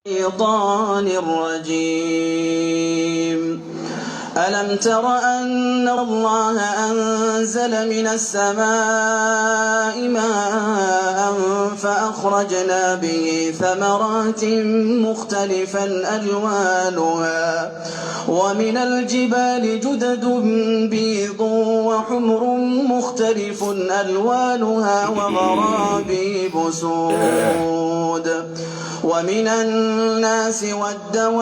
الشيطان الرجيم. ألم تر أن الله أنزل من السماء ماء فأخرجنا به ثمرات مختلفا ألوانها ومن الجبال جدد بيض وحمر مختلف ألوانها وغرابيب سود ومن الناس والدواب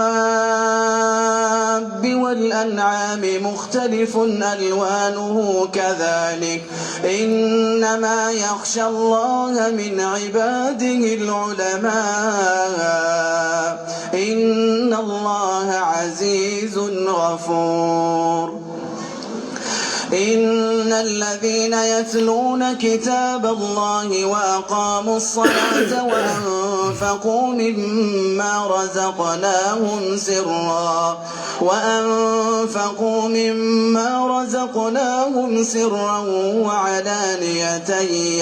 والأنعام مختلف ألوانه كذلك إنما يخشى الله من عباده العلماء إن الله عزيز غفور. إن الذين يتلون كتاب الله وأقاموا الصلاة وأنفقوا مما رزقناهم سرا وعلانية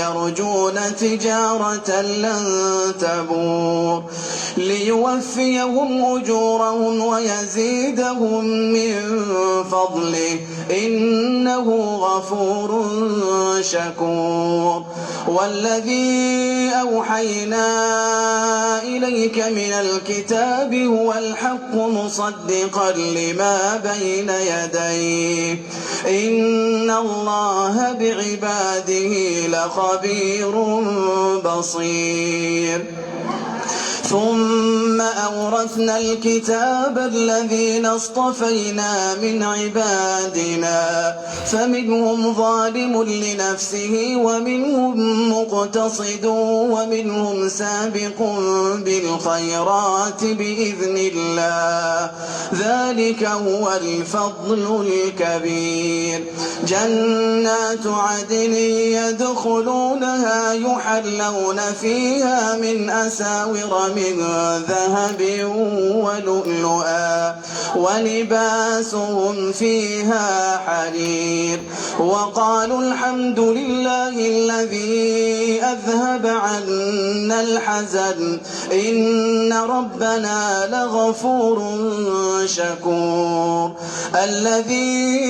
يرجون تجارة لن تبور ليوفيهم أجورهم ويزيدهم من فضله إنه غفور شكور. والذي أوحينا إليك من الكتاب هو الحق مصدقا لما بين يديه إن الله بعباده لخبير بصير. ثم أورثنا الكتاب الذين اصطفينا من عبادنا فمنهم ظالم لنفسه ومنهم مقتصد ومنهم سابق بالخيرات بإذن الله ذلك هو الفضل الكبير. جنات عدن يدخلونها يحلون فيها من أساور من ذهب ولؤلؤا ولباسهم فيها حرير. وقالوا الحمد لله الذي أذهب عنا الحزن إن ربنا لغفور شكور. الذي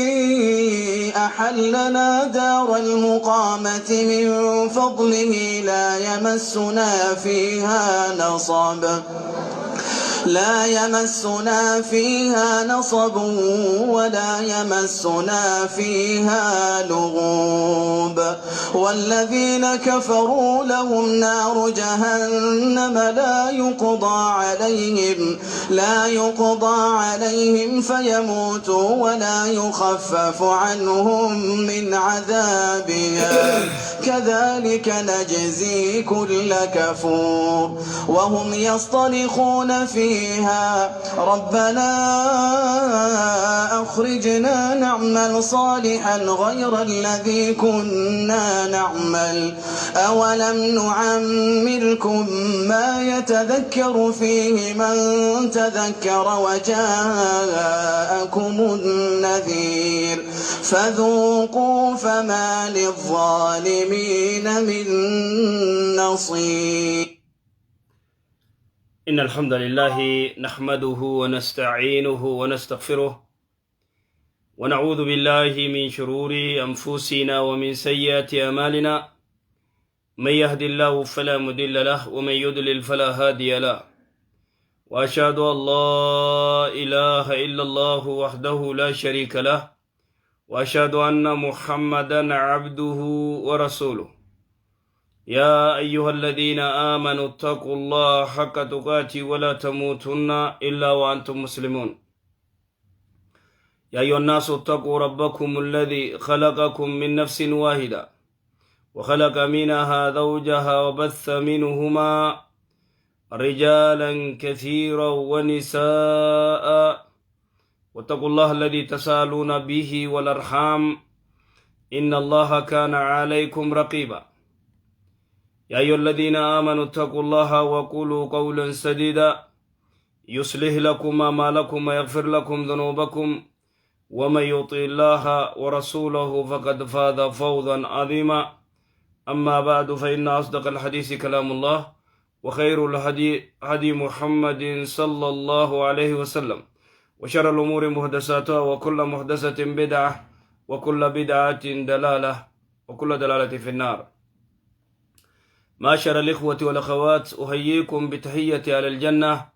أحلنا دار المقامة من فضله لا يمسنا فيها نصب ولا يمسنا فيها لغوب. والذين كفروا لهم نار جهنم لا يقضى عليهم فيموتوا ولا يخفف عنهم من عذابها كذلك نجزي كل كفور. وهم يصطرخون فيها ربنا أخرجنا نعمل صالحا غير الذي كنا نعمل أولم نعمركم ما يتذكر فيه من تذكر وجاءكم النذير فذوقوا فما للظالمين من نصير. إن الحمد لله نحمده ونستعينه ونستغفره ونعوذ بالله من شرور أنفسنا ومن سيئات أعمالنا. من يهد الله فلا مضل له ومن يضلل فلا هادي له، وأشهد أن لا إله إلا الله وحده لا شريك له، وأشهد أن محمدا عبده ورسوله. يا أيها الذين آمنوا اتقوا الله حق تقاته ولا تموتن إلا وأنتم مسلمون. يا أيها الناس اتقوا ربكم الذي خلقكم من نفس واحدة وخلق منها زوجها وبث منهما رجالا كثيرا ونساء، واتقوا الله الذي تسالون به والأرحام إن الله كان عليكم رقيبا. يا أيها الذين آمنوا اتقوا الله وقولوا قولا سديدا يصلح لكم أعمالكم ويغفر لكم ذنوبكم، ومن يطع الله ورسوله فقد فاز فوزا عظيما. أما بعد، فإن أصدق الحديث كلام الله. وخير الهدي هدي محمد صلى الله عليه وسلم، وشر الأمور محدثاتها، وكل محدثة بدعة، وكل بدعة دلالة، وكل دلالة في النار. معشر الإخوة والأخوات، أحييكم بتحية أهل الجنة،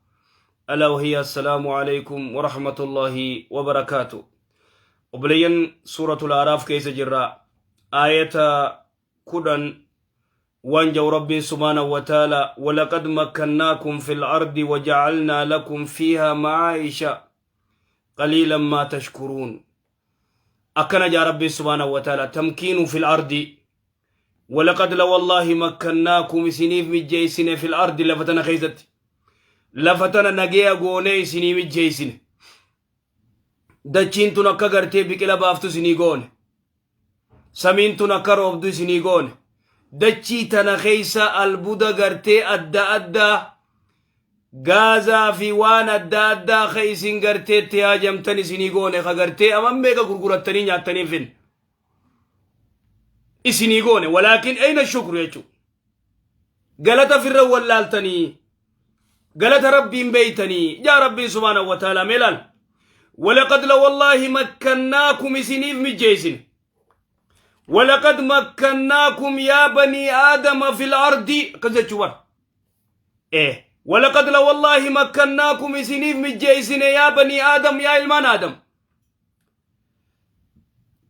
ألا وهي السلام عليكم ورحمة الله وبركاته. Obboleeyyan، سورة الأعراف keessa jirra. آية 10 waan jau ربي سبحانه وتعالى: ولقد مكناكم في الأرض وجعلنا لكم فيها معايش قليلا ما تشكرون. Akkana jaa ربي سبحانه وتعالى: تمكين في الأرض. ولقد لوالله مكناكم isiniif mijjeeysine، في الأرض lafa tana keessatti. Lafa tana nagaya goonee isinii mijjeeysine. Dachiin tun akka gartee biqila baaftu isinii goone. Samiin tun akka roobdu isinii goone. Dachii tana keessa albuuda gartee adda addaa, gaazaa fi waan adda addaa ka isin garteetti haajamtan isinii goone, ka gartee aman meeqa gurgurattanii nyaattanii fin isinii goone. ولكن أين الشكر jechuu. Galata firra wallaaltanii, galata Rabbiin beeytanii jaa Rabbiin سبحانه وتعالى. Meelaal: ولقد لوالله مكناكم isiniif mijjeeysine. ولقد مكناكم يا بني آدم في الأرض akkas jechuu bar. ولقد لوالله مكناكم isiniif mijjeeysine، يا بني آدم yaa ilmaan Aadam،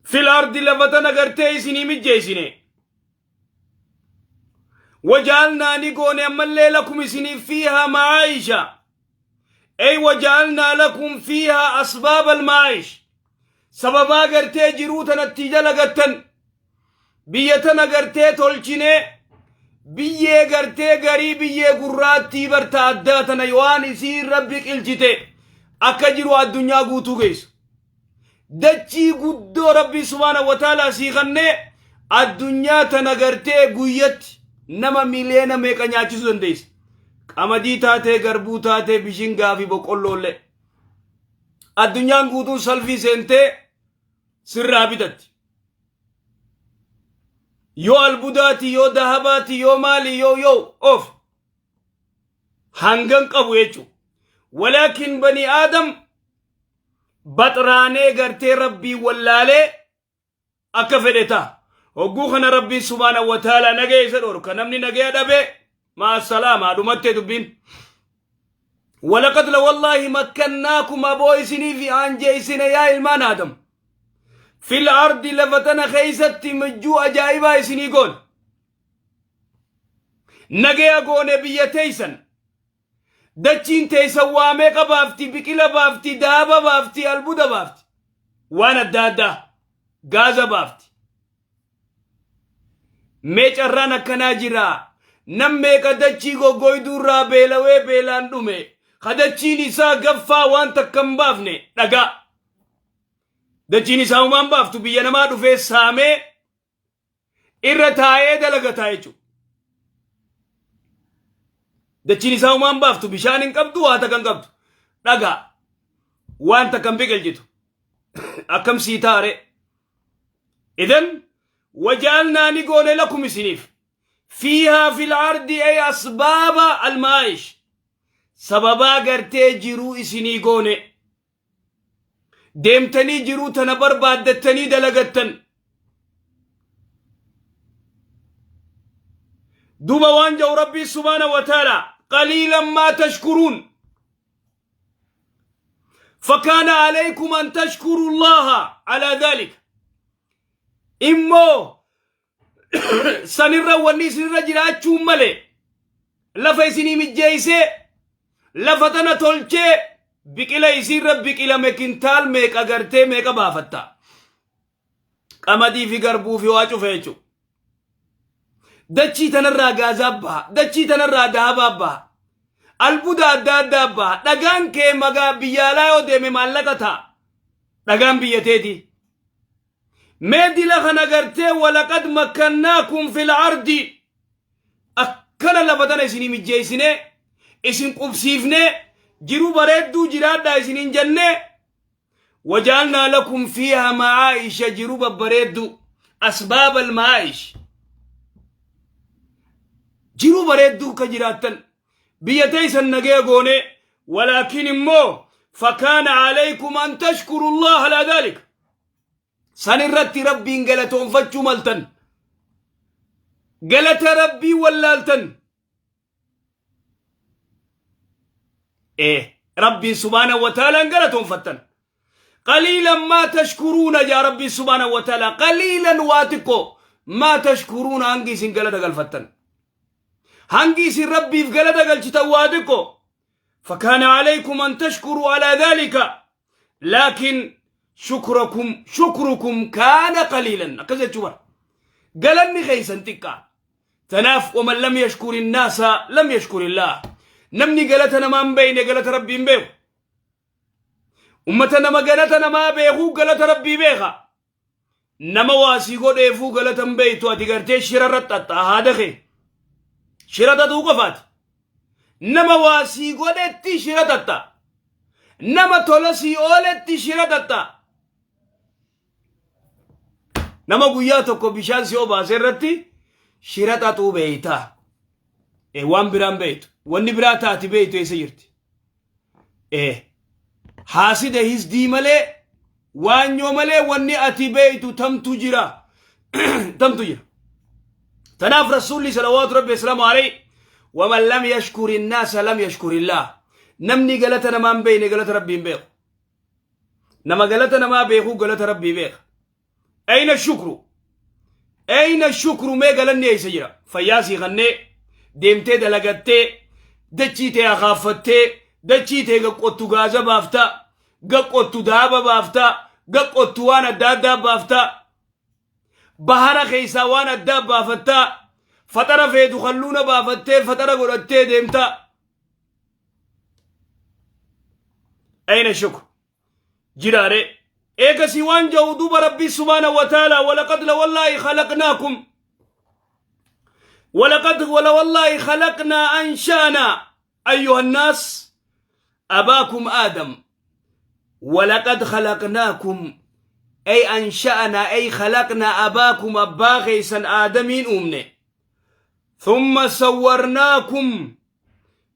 في الأرض lafa tana gartee isinii mijjeeysine. وجعلنا ni goone ammallee لكم isiniif فيها معايش، أي وجعلنا لكم فيها أسباب المعايش، sababaa gartee jiruu tanatti dalagattan. Biyya tana gartee tolchine, biyyee gartee garii, biyyee gurraattii barta addaa tana waan isiin Rabbi qilchite akka jiru addunyaa guutuu geessu. Dachii guddoo Rabbi سبحانه وتعالى sii kannee, addunyaa tana gartee guyyatti nama miliyoona meeqa nyaachisuu dandeessa. Qamadii taatee, garbuu taatee, bishingaa fi boqqolloollee. Addunyaan guutuun salfii seentee sirraa bitatti. Yoo albudaati, yoo dahabaati, yoo maali, yoo of hangan qabu jechuudha. ولكن بني آدم baxraanee gartee Rabbii wallaalee akka fedhe ta'a. Hogguu kana Rabbiin سبحانه وتعالى nagaya isa dhorka. Namni nagaya dhabe مع السلامة, dhumattee dubbiin. ولقد لوالله مكناكم aboo isinii fi aanjeessine yaa ilmaan Aadam. في الأرض lafa tana keeysatti mijjuu ajaa'ibaa isinii goone. Nagaya goone biyya teeysan. Dachiin teeysan waa meeqa baafti? Biqila baafti, daaba baafti, albuuda baafti. Waan adda addaa gaaza baafti. Mee carraan akkanaa jira? Nam meeqa dachii goggoyduu irraa beelawee beelaan dhume? Ka dachiin isaa gaffaa waan takka hin baafne, dhagaa. Dachiin isaa humaan baaftu, biyya namaa dhufee saamee irra taa'ee dalagataa jechuudha. Dachiin isaa humaan baaftu, bishaan hin qabdu, waa takka hin qabdu. Dhagaa, waan takka hin biqilchitu. Akkam sii taare? إذن وجعلنا ni goone لكم isiniif فيها في الأرض أي أسباب المعايش، sababaa gartee jiruu isinii goone. Deemtanii jiruu tana barbaaddattanii dalagattan. Duuba waan jau Rabbii سبحانه وتعالى: قليلا ما تشكرون. فكان عليكم أن تشكروا الله على ذلك. Immoo sanirra wanni isinirra jiraachuun malee, lafa isinii mijjeeysee, lafa tana tolchee, biqila isiirra biqilame kintaal meeqa gartee meeqa baafatta, qamadii fi garbuu fi waa cufe jechuudha. Dachii tanarraa gaazaa baha, dachii tanarraa dahabaa baha, albuuda adda addaa baha. Dhagaan kee magaa biyya alaa yoo deeme maallaqa ta'a. Dhagaan biyya teeti. Mee dila kana gartee ولقد مكناكم في الأرض akkana lafa tana isinii mijjeessinee, isin qubsiifnee, jiruu bareedduu jiraadhaa isiniin jennee, وجعلنا لكم فيها معايش jiruu babbareedduu، أسباب المعايش. Jiruu bareedduu ka jiraattan biyya teeysan nagaya goone, walaakin immoo fakaana alaykum an tashkuru allaha alaa dhalik, san irratti Rabbiin galatoonfachuu maltan, galata Rabbii wallaaltan. Ee, Rabbiin subhaanahu wa ta'aalaan galatoonfattan. Qaliilan maa tashkuruuna jaa Rabbiin subhaanahu wa ta'aalaa, qaliilan waa xiqqoo, maa tashkuruuna, hangi isin galata galfattan, hangi isin Rabbiif galata galchitan waa xiqqoo. فكان عليكم أن تشكروا على ذلك، لكن شكركم كان قليلا. أكذا تشوفر قالني خيسا تكا تناف. ومن لم يشكر الناس لم يشكر الله. Namni galata namaan beeyne galata Rabbiin beeku. Ummata, nama galata namaa beekuu galata Rabbii beeka. Nama waasii godheefuu galata hin beeytu. Ati gartee shira irratti xaxxaa, haada kee shira xaxuu qofaati. Nama waasii godhetti shira xaxxa, nama tola sii ooletti shira xaxxa, nama guyyaa tokko bishaan si obaase irratti shira xaxuu beeyta. Waan biraan beeytu, wanni biraa taati beeytu eessa jirti? Haasida hisdii malee, waanyoo malee, wanni ati beeytu tamtu jira, tamtu jira? Tanaaf Rasuulli salawaatu Rabbi wasalaamu alayhi, waman lam yashkuri innaasa lam yashkuri illaah. Namni galata namaan beeyne galata Rabbii hin beeku. Nama galata namaa beekuu galata Rabbii beeka. Ayna shukru? Ayna shukru? Mee galanni eessa jira? Fayyaa sii kannee deemtee dalagattee, dachii tee akaaffattee, dachii tee gaqqottu gaaza baafta, gaqqottu daaba baafta, gaqqottu waan adda addaa baafta, bahara keessaa waan addaa baafattaa, faxara feetu kalluuna baafattee faxara godhattee deemta. Ayna shukru jiraare? Eegasii waan jedhu duuba Rabbii subhaanahu wa ta'ala, walaqad la wallaahi khalaqnaakum, walaqad wala wallaahi khalaqnaa anshaanaa ayyuha annaas abaakum Aadam. Walaqad khalaqnaakum ay ansha'naa ay khalaqnaa abaakum, abbaa keeysan Aadamiin uumne. Thumma sawwarnaakum,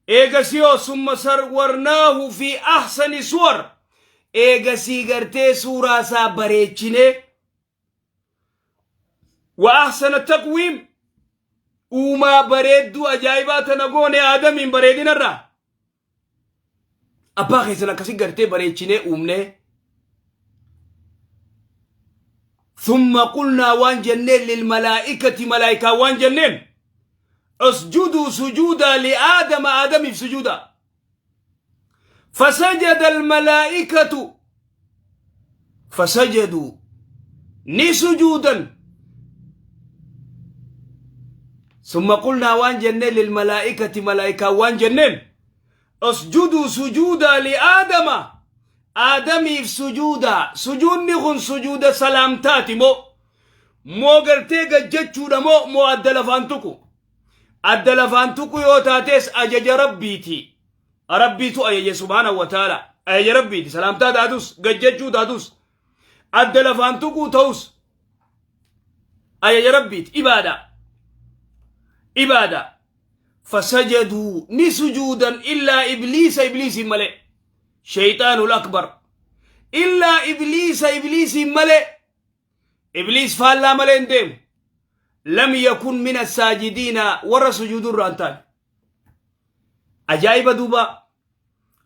eegasiyoo summa sawwarnaahu fi ahsani suwar, eegasii gartee suuraa isaa bareechine, wa ahsana taqwiim, uumaa bareedduu ajaa'ibaa tana goone. Aadamiin bareedinarraa abbaa keessan akkasi gartee bareechinee uumne. Thumma qulnaa, waan jenneen, lilmalaa'ikati, malaa'ikaa waan jenneen, usjuduu, sujuudaa, liaadama, Aadamiif sujuuda. Fasajada almalaa'ikatu, fasajaduu, ni sujuudan. Summa qulnaa, waan jenneen, lilmalaa'ikati, malaa'ikaa waan jenneen, usjuduu, sujuudaa, liaadama, Aadamiif sujuudaa. Sujuudni kun sujuuda salaamtaati moo gartee gajjachuudha moo adda lafaan tuqu? Adda lafaan tuqu yoo taates ajaja Rabbiiti. Rabbiitu ajaje subhaanahu wa ta'ala. Ajaja Rabbiiti. Salaamtaa taatus, gajjachuu taatus, adda lafaan tuquu ta'us, ajaja Rabbiiti. Ibaada, ibaada. Fasajaduu, ni sujuudan, illaa Ibliisa, Ibliisiin malee, shayxaanul akbar, illaa Ibliisa, Ibliisiin malee. Ibliis faallaa malee hin deemu. Lam yakun min assaajidiina, warra sujuudurraa hin taane. Ajaa'iba duuba,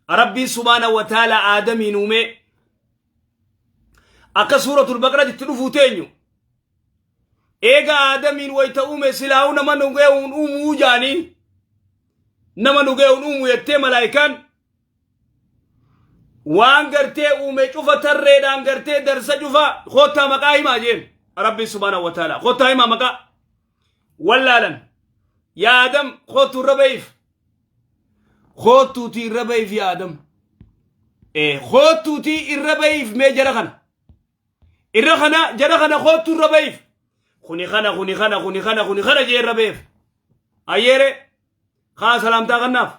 Rabbiin subhaana wa ta'ala Aadamiin uumee, akka Suuratul Baqaratti itti dhufuu teenyu, eega Aadamiin wayta uume, silaa'uu nama nugee'uun uumuu jaanii, nama nugee'uun uumu jettee malaayikaan waan gartee uume cufa tarreedhaan gartee darsa cufa koottaa maqaa himaa jeen Rabbiin subhaanahu wa ta'ala. Koottaa himaa maqaa. Wallaalan. Yaa Aadam, koottu irra ba'iif, koottuutii irra ba'iif, yaa Aadam, koottuutii irra ba'iif, mee jara kana irra kana, jara kana koottu irra ba'iif, kuni kana, kuni kana, kuni kana, kuni kana jee irra ba'eef. Ayyeere kaa salaamtaa kannaaf,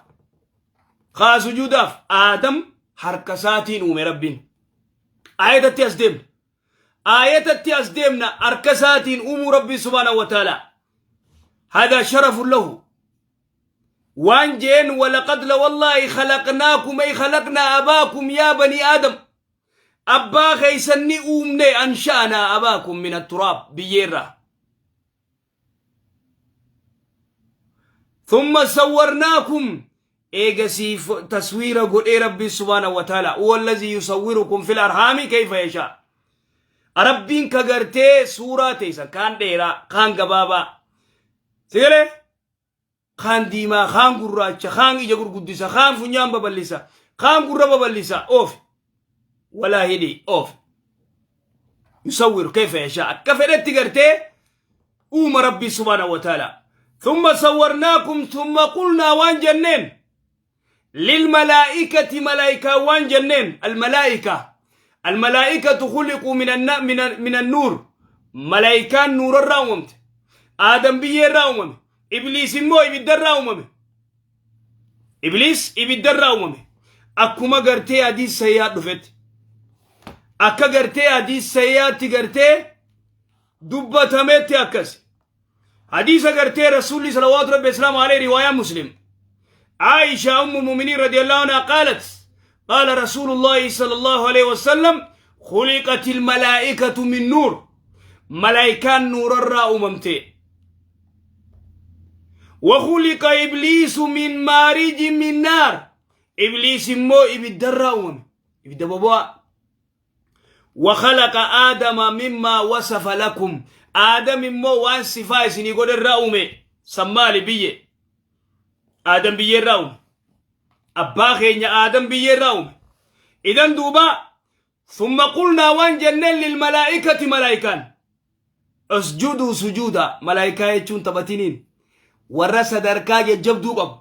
kaa sujuudaaf. Aadam harka isaatiin uume Rabbiin. Aayatatti as deemna, aayatatti as deemna. Harka isaatiin uumuu Rabbiin subhaanahu wa ta'ala, hada sharafun lahu. Waan jeen walaqad la wallaahi khalaqnaakum ay khalaqnaa abaakum yaa banii aadam abbaa keeysan ni uumne ansha'anaa abaakum min atturaab biyyeerraa thumma sawwarnaakum eegasii taswiira godhee rabbiin subhaanahu wa ta'ala huwa allazii yusawwirukum fil arhaami kayfa yashaa rabbiin ka gartee suuraa teeysan kaan dheeraa kaan gabaabaa sigalee kaan diimaa kaan gurraacha kaan ija gurguddisa kaan funyaan babal'isa kaan gurra babal'isa oofi walaa hidhii oofi yusawwiru kayfa yashaa akka fedhetti gartee uuma rabbii subhaanahu wa ta'ala thumma sawwarnaakum thumma qulnaa waan jenneen lilmalaa'ikati malaa'ikaa waan jenneen almalaa'ika almalaa'ikatu khuliquu min annuur malaa'ikaan nuurarraa uumamte aadam biyyeerraa uumame ibliis immoo ibiddarraa uumame ibliis ibiddarraa uumame akkuma gartee hadiis sayyaa dhufetti akka gartee hadiis sayyaatti gartee dubbatametti akkas hadiisa gartee rasuulli salawaatu rabbi islaamu alayhi riwaayaa muslim عائشة أم المؤمنين رضي الله عنها قالت قال رسول الله صلى الله عليه وسلم خلقت الملائكة من نور ملائكان نور الراء ممتي وخلق إبليس من مارج من نار إبليس مو إبد الراء إبد بابا وخلق آدم مما وصف لكم آدم immoo waan sifaa isinii godhe irraa uume sammaali biyye Aadam biyyee irraa uume abbaa keenya Aadam biyyee irraa uume idan duuba ثم قلنا waan jenneen للملائكة malaayikaan اسجدوا sujuuda malaayikaa jechuun taphatiniin warra sadarkaa jajjabduu qabu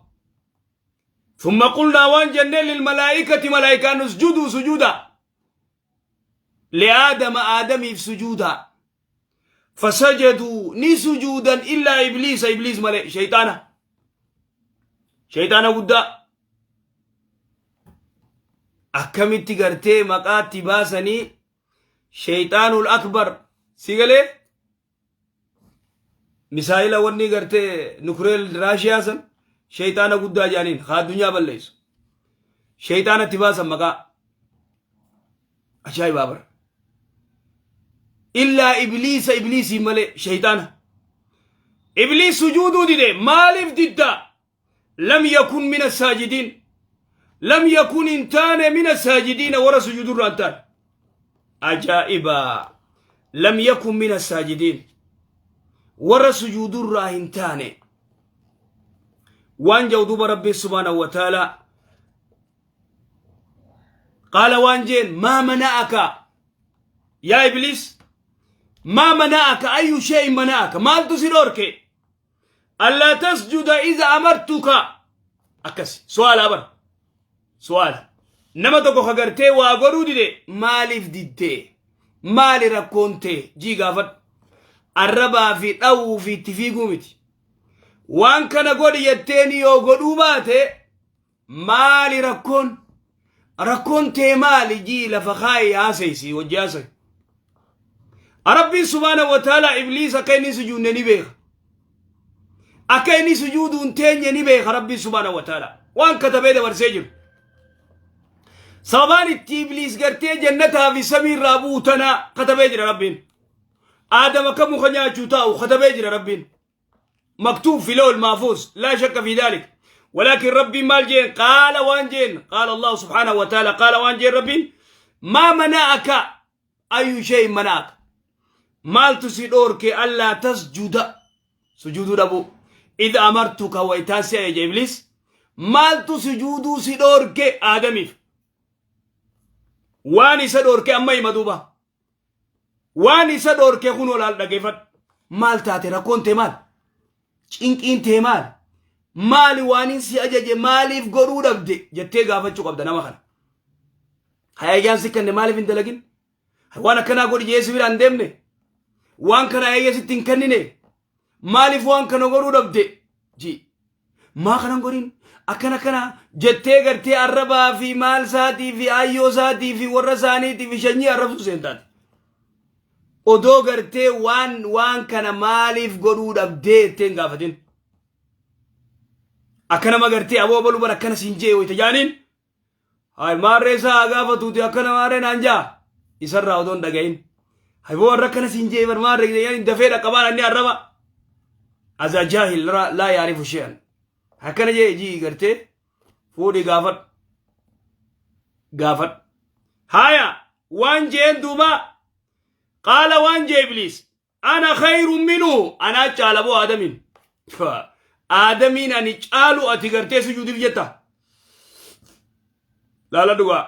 ثم قلنا waan jenneen للملائكة malaayikaan اسجدوا sujuuda لآدم آدميف sujuuda فسجدوا ni sujuudan إلا إبليس إبليس malee shayxaana shayxaana guddaa akkamitti gartee maqaatti baasanii shayxaanul akbar si galee misaayila wanni gartee nukureel raashiyaa san shayxaana guddaa jedhaniin haa addunyaa balleessu shayxaanatti baasan maqaa ajaa'ibaa bara illaa ibliisa ibliisii malee shayxaana ibliis sujuuduu dide maaliif didda لم يكن من الساجدين لم يكن hin taane من الساجدين warra sujuudurraa hin taane ajaa'ibaa لم يكن من الساجدين warra sujuudurraa hin taane waan jedhu duuba rabbii سبحانه وتعالى قال waan jeen ما منعك يا إبليس ما منعك أي شيء منعك maaltu si dhorke ألا تسجد إذا أمرتك akkas su'aala bar su'aala nama tokko ka gartee waa godhuu dide maaliif diddee maali rakkoon tee jii gaafadhu arrabaa fi dhawuu fi itti fiiguu miti waan kana godhi jetteen yoo godhuu baate maali rakkoon rakkoon tee maali jii lafa kaayi haasaysi wajji haasayi rabbiin سبحانه وتعالى ibliis akka inni sujuudne ni beeka akka inni sujuuduu hin teenye ni beeka rabbiin سبحانه وتعالى waan katabee dabarsee jiru sababaan itti ibliis gartee jannataa fi samii irraa bu'u tana katabee jira rabbiin aadam akka muka nyaachuu taa'u katabee jira rabbiin مكتوب في لوح المحفوظ لا شك في ذلك ولكن ربي maal jeen قال waan jeen قال الله سبحانه وتعالى قال waan jeen ربي ما منعك أي شيء منعك maaltu si dhorke ألا تسجد sujuuduu dhabuu إذ أمرتك waytaan si ajaje ibliis maaltu sujuuduu si dhorke aadamiif waan isa dhorke amma hima duuba waan isa dhorke kun olaal dhageeffadhu maal taate rakkoon tee maal cinqiin tee maal maali waan si ajaje maaliif godhuu dhabde jettee gaafachuu qabda nama kana hayayyaan si kenne maaliif hin dalagin waan akkanaa godhi jee si biraan deemne waan kana hayayya sitti hin kennine maaliif waan kana godhuu dhabde ji maa kanan godhin akkana kana jettee gartee arrabaa fi maal isaatii fi ayyoo isaatii fi warra isaaniitii fi shanyii arrabsuu seentaate odoo gartee waan waan kana maaliif godhuu dhabdee jettee hin gaafatin. Akka nama gartee aboo abaluu bara akkana siin jee wayita jaaniin. Hay maarree isaa haa gaafatuuti akkana maarree naan jaa. Isarraa odoo hin dhagahin. Hay boo warra akkana siin jee bar maarree jaaniin dafee dhaqqabaan inni arraba. Azaa jaahil laa yaarifu she'an. Akkana jee jii gartee fuudhii gaafadhu. Gaafadhu. Haya waan jeen duuba qaala waan jee ibliis ana khayrun minhu anaa caala boo aadamiin. Aadamiin ani caalu ati gartee sujuudiif jetta. Laala dhugaa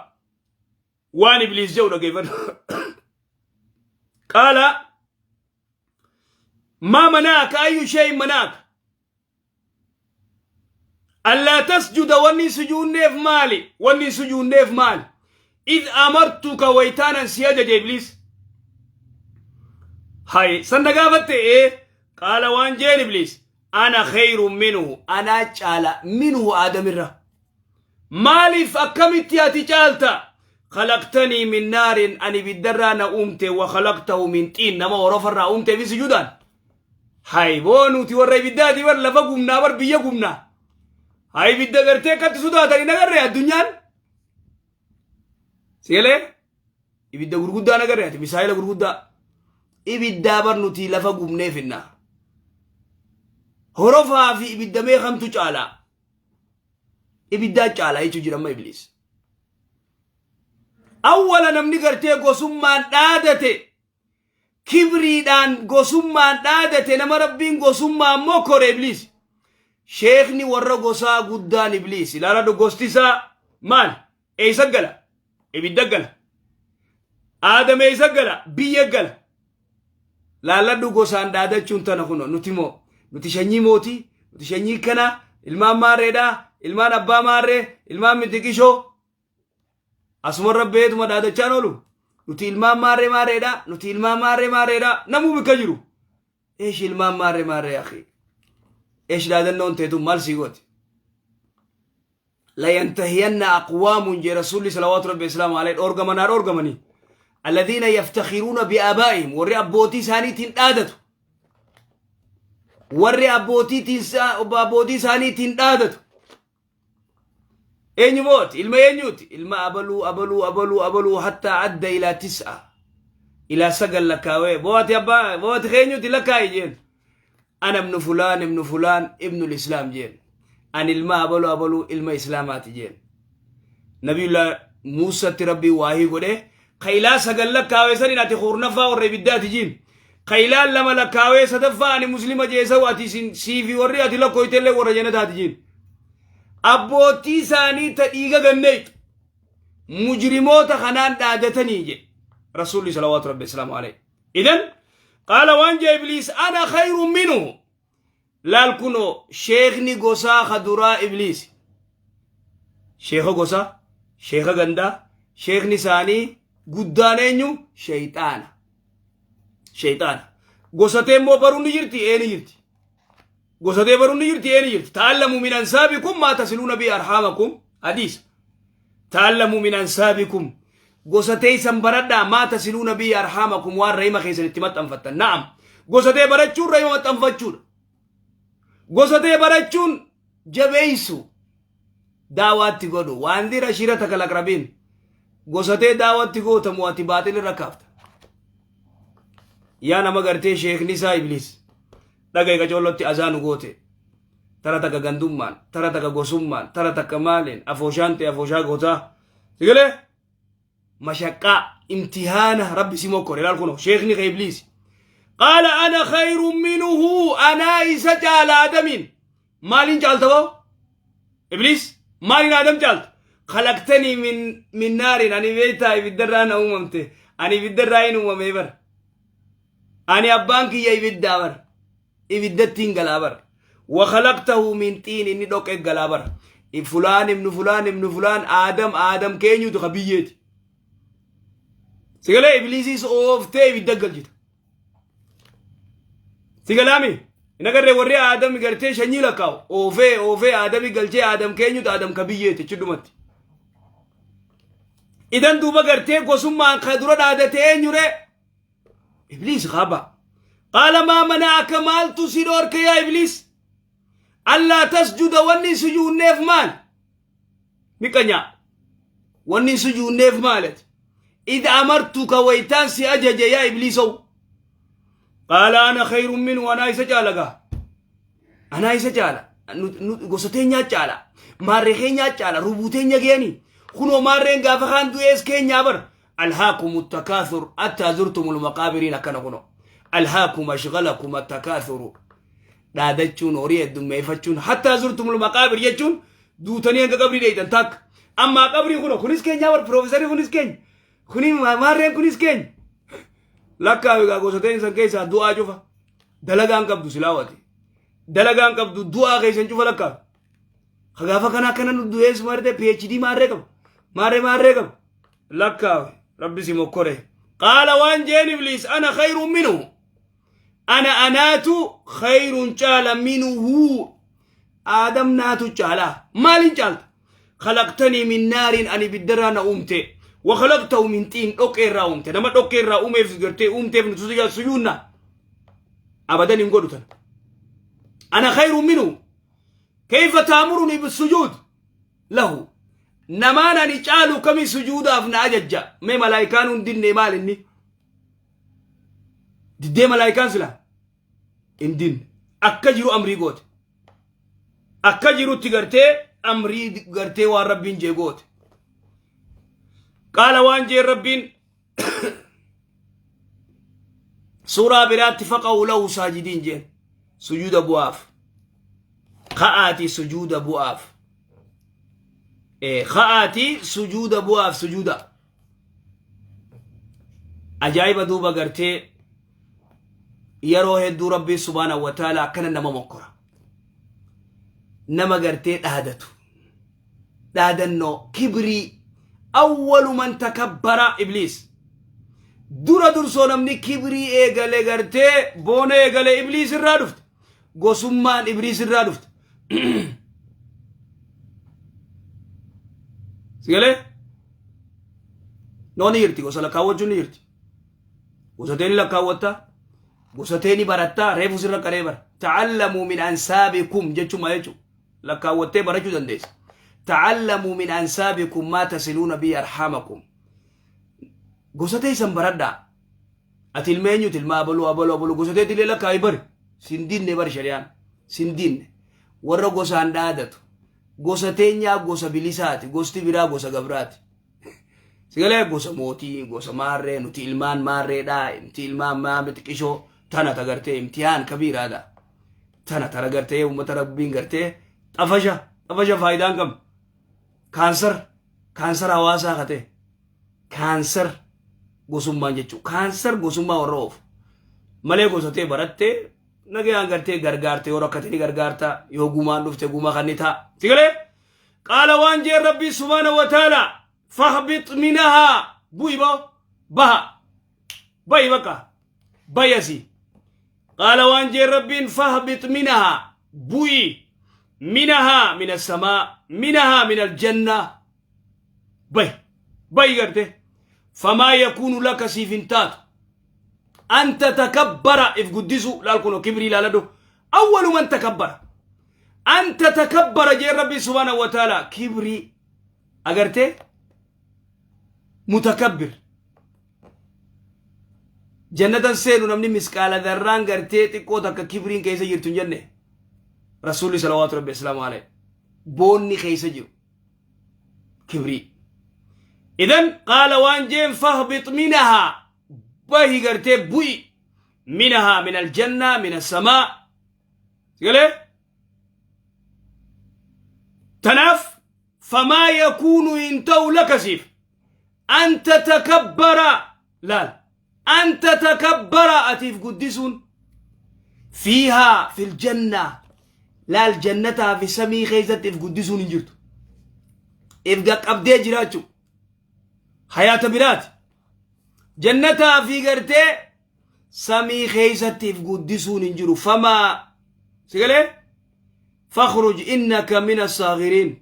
waan ibliis jedhu dhageeffadhu. Qaala maa manaaka ayyu shay'in manaaka Allaa tasjuda wanni hin sujuunneef maali? Wanni hin sujuunneef maali? Idh amartuka waytaanan si ajaje ibliis. Hay san na gaafatte ee qaala waan jeen ibliis ana khayrun minhu anaa caala minhu aadamirra. Maaliif akkamitti ati caalta? Khalaqtanii min naarin ani ibiddarraa na uumte wa khalaqtahu min xiin nama horofarraa uumte fi sujuudaan. Hay boo nuti warra ibiddaati bar lafa gubnaa bar biyya gubnaa. Hay ibidda gartee akkatti sodaatan hin agarre addunyaan. Sigalee ibidda gurguddaa hin agarre ati misaayila gurguddaa. Ibiddaa bar nuti lafa gubnee finna. Horofaa fi ibidda meeqamtu caalaa? Ibiddaa caalaa jechuun jira amma ibliis. Awwala namni gartee gosummaan dhaadate kibriidhaan gosummaan dhaadate nama rabbiin gosummaa ammoo kore ibliis. Sheekni warra gosaa guddaan ibliis. Ilaaladhu gosti isaa maal? Eessa gala? Ibidda gala. Aadam eessa gala? Biyya gala. Laalladhu gosaan dhaadachuun tana kuno nuti moo nuti shanyii mootii nuti shanyii kanaa ilmaan maarreedhaa ilmaan abbaa maarree ilmaan mitiqishoo Asumarra beetuma dhaadachaan oolu. Nuti ilmaan maarree maarreedha. Nuti ilmaan maarree maarreedha. Namuu bikka jiru. Eesh ilmaan maarree maarree akhi. Eesh dhaadannoon teetu maal sii gooti. Layantahiyanna aqwaamun jee rasuulli salawaatu rabbi islaamu alayhi dhoorgaman haa dhoorgamanii. Alladhiina yaftakhiruuna bi'aabaa'ihim warri abbootii isaaniitiin dhaadatu. Warri abbootii isaaniitiin dhaadatu. Eenyu mooti? Ilma eenyuuti? Ilma abaluu abaluu abaluu abaluu hattaa adda ilaa tis'a. Ilaa sagal lakkaawee. Booti abbaa booti keenyuuti lakkaa'i jeen. Ana ibnu fulaan ibnu fulaan ibnu islaam jeen. Ani ilma abaluu abaluu ilma islaamaati jeen. Nabiyullah Muusatti rabbii waahii godhee ka ilaa sagal lakkaawee saniin ati kurnaffaa warra ibiddaati jiin. Ka ilaa lama lakkaawee sadaffaa ani muslima jeesa'u ati isin siifi warri ati lakkooytellee warra jannataati jiin. Abbootii isaanii ta dhiiga ganneeyxu mujrimoota kanaan dhaadatanii jedhe rasuulli salawaatu rabbi islaamu alayhi. Idan qaala waan jee ibliis ana khayru minhu laal kunoo sheekni gosaa ka duraa ibliis sheeka gosaa sheeka gandaa sheekni isaanii guddaan eenyu sheeyxaana sheeyxaana gosatee immoo baruun ni jirti ee ni jirti Gosatee baruun ni jirti ee ni jirti. Ta'allamu min ansaabikum maa tasiluuna bi arhaamakum hadiisa. Ta'allamu min ansaabikum gosa teessan baradhaa maa tasiluuna bi arhaamakum waan rahima keessan itti maxxanfattan. Na'am. Gosa tee barachuun rahima maxxanfachuudha. Gosa tee barachuun jabeessu daawaatti godhu waan dira shira takka laqrabiin gosa tee daawaatti gootamu ati baaxil irra kaafta. Yaa nama gartee sheekni isaa ibliis. Dhaga'i qacoollotti azaa nu goote. Tara takka gandummaan, tara takka gosummaan, tara takka maaliin, afooshaan ta'e afooshaa gootaa. Sigalee? Mashaqqaa, imtihaana rabbi si mokkore. Ilaal kunoo, sheekni kee ibliisi. Qaala ana khayrun minhu anaa isa caala Adamiin. Maaliin caalta boo? Ibliis maaliin Adam caalta? Khalaqtanii min naarin ani beektaa ibiddarraa na uumamte. Ani ibiddarraa hin uumamee bara. Ani abbaan kiyya ibiddaa bar. Ibiddattiin galaa bar. Wa khalaqtahu min xiin inni dhoqqee galaa bar. Fulaan ibnu fulaan ibnu fulaan Aadam Aadam keenyutu ka biyyeeti. Sigalee ibliisiis ooftee ibidda galchita. Sigalaami hin agarree warri Aadam gartee shanyii lakkaa'u oofee oofee Aadami galchee Aadam keenyutu Aadam ka biyyeeti jechudhumatti. Idan duuba gartee gosummaan ka dura dhaadate eenyuree? Ibliis qaba. Qaala maa mana'aka maaltu si dhoorke yaa Ibliis? Allaa tasjuda wanni hin sujuunneef maal? Miqanyaa. Wanni hin sujuunneef maalati? Idh amartuka waytaan si ajaje yaa ibliisow. Qaala ana khayrun minhu anaa isa caala gaa. Anaa isa caala. Gosa teenyaa caala. Maarree keenyaa caala. Rubuu teenya geeni. Kunoo maarreen gaafa kaan du'ees keenyaa bar. Alhaakumu takaathur attaa zurtumul maqaabiriin akkana kunoo. Alhaakum ashgalakum attakaathuru. Dhaadachuun horii heddummeeffachuun hattaa zurtumul maqaabir jechuun duutanii hanga qabrii dheeytan takka. Ammaa qabrii kunoo kunis keenyaa bar piroofeesarri kunis keenya. Kuni maarreen kunis keenya. Lakkaa egaa gosa teensan keessaa du'aa cufa. Dalagaan qabdu silaawati. Dalagaan qabdu du'aa keessan cufa lakkaa. Gaafa kana akkana nu du'ees maarree PhD maarree qaba. Maarree maarree qaba. Lakkaawe rabbi si mokkore. Qaala waan jeen ibliis ana khayrun minhu. Ana anaatu khayrun caala minhu. Aadam naatu caala. Maaliin caalta? Khalaqtanii min naariin ani ibiddarraa na uumte. Wa khalaqtahu min xiin dhoqqee irraa uumte. Nama dhoqqee irraa uumeef gartee uumteef nuti suyuunna. Abadan hin godhu tana. Ana khayrun minhu. Kayfa taamuruni bisujuud lahu. Namaan ani caalu kami sujuudaaf na ajajja. Mee malaayikaan hun dinne maal inni? Diddee malaayikaan sila? Hin dinne. Akka jiru amrii goote. Akka jirutti gartee amrii gartee waan rabbiin jee goote. Qaala waan jeen rabbiin suuraa biraatti faqa'u lahu saajidiin jeen sujuuda bu'aaf ka'aatii sujuuda bu'aaf ka'aatii sujuuda bu'aaf sujuuda ajaa'iba duuba gartee yeroo hedduu rabbiin subhaanahu wa ta'ala akkana nama mokkora nama gartee dhaadatu dhaadannoo kibrii awwalu man takabbara ibliis dura dursoo namni kibrii eegale gartee boona eegale ibliis irraa dhufte gosummaan ibliis irraa dhufte sigalee noo ni jirti gosa lakkaawwachuun ni jirti gosa tee ni lakkaawwatta gosa tee ni baratta reefu sirra qaree bara ta'allamuu min ansaabikum jechuun maal jechuudha lakkaawwattee barachuu dandeessa. Ta'allamuu min ansaabikum maa tasiluuna bii arhaamakum. Gosa teessan baradhaa. Ati ilma eenyuti ilma abaluu abaluu abaluu gosa teetillee lakkaa'i bari. Sin dinne bari shari'aan. Sin dinne. Warra gosaan dhaadatu. Gosa teenyaa gosa bilisaati. Gosti biraa gosa gabraati. Sigalee gosa mootii, gosa maarree, nuti ilmaan maarreedhaa, nuti ilmaan maame xiqqishoo tana tagartee imtihaan kabiiraadha. Tana tana gartee uummata rabbiin gartee xafasha xafasha faayidaan qabne. Kaansar kaansar hawaasaa ka ta'e kaansar gosummaan jechuudha. Kaansar gosummaa warra oofu. Malee gosa ta'e barattee nagayaan gartee gargaarte yoo rakkate ni gargaarta yoo gumaan dhufte guma kan ni ta'a. Sigalee qaala waan jeen rabbii subhaana wa ta'ala fahbix minahaa bu'i boo baha bahi bakka bayasi qaala waan jeen rabbiin fahbix minahaa bu'i minahaa min assamaa minahaa min aljanna bahi bahi garte famaa yakuunu laka siif hin taatu an tatakabbara if guddisu laal kuno kibrii laaladhu awwalu man takabbara an tatakabbara jeen rabbiin subhaanahu wa ta'ala kibrii agartee mutakabbir jannatan seenu namni misqaala darraan gartee xiqqoo takka kibriin keessa jirtu hin jenne rasuulli salawaatu rabbi asalaamu alayhi boonni keessa jiru kibrii idan qaala waan jeen fahbix minahaa bahi gartee bu'i minahaa min aljannaa min assamaa sigalee tanaaf famaa yakuunu hin ta'u laka siif an tatakabbara laal an tatakabbara atiif guddisuun fiihaa fil jannaa laal jannataa fi samii keessatti if guddisuun hin jirtu if qaqqabdee jiraachuu hayaata biraati jannataa fi gartee samii keessatti if guddisuun hin jiru famaa sigalee fakhruj innaka min assaagiriin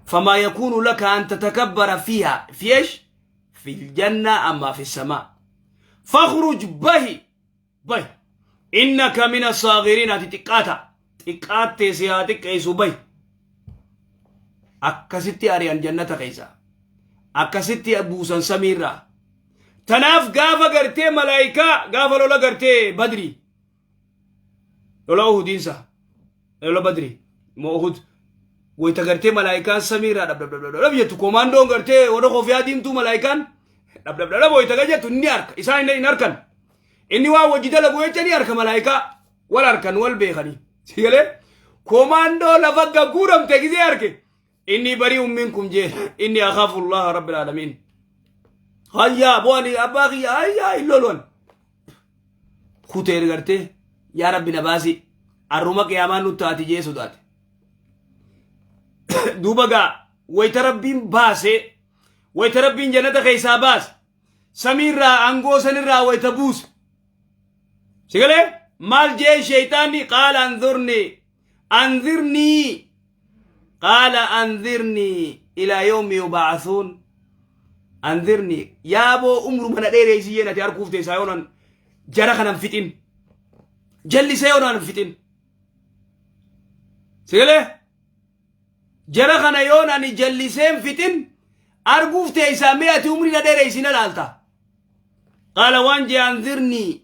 فما يكون لك أن تتكبر فيها في إيش؟ في الجنة أما في السماء فاخرج به به Innaka mina saagiriin, ati xiqqaata, xiqqaattee si haa xiqqeessu, bahi. Akkasitti ari'an jannata keessa, akkasitti buusan samiirraa. Tanaaf gaafa gartee malaayikaa, gaafa lola gartee Badrii, lola Uhudiinsa, lola Badrii moo Uhud, wayita gartee malaayikaan samiirraa dhab dhab dhab dhab jettu, koomaandoon gartee warra kofiyaa diimtuu, malaayikaan dhab dhab dhab wayita jettu, inni harka isaan hin harkan. Inni waan wajji dalagu jecha ni harka. Malaayikaa wal harkan, wal beekanii si galee. Koomaandoo lafa gagguuramte gisee harke, inni bari'un minkum jee, inni akhaafu Allaha rabbil aalamiin. Hayyaa bu'ani abbaa kiyya, hayyaa hin loluwan kuteer gartee, yaa Rabbi na baasi, arruma qiyaamaan nutti taati jee sodaate. Duuba gaa wayita Rabbiin baase, wayita Rabbiin jannata keessaa baase, samiirraa aangoo sanirraa wayita buuse, si galee, maal jee sheeyxaanni? Qaala anzurni, anzirnii, qaala anzirnii ilaa yawmi yub'athuun. Anzirnii, yaaboo umruma na dheereessi jeen, ati arguuf teessaa yoonan jara kanan fixin, jallisee yoonaan fixin. Si galee, jara kana yoon ani jalliseen fixin arguuf teessaa, mee ati umrii na dheereessi na laalta. Qaala waan jee, anzirnii,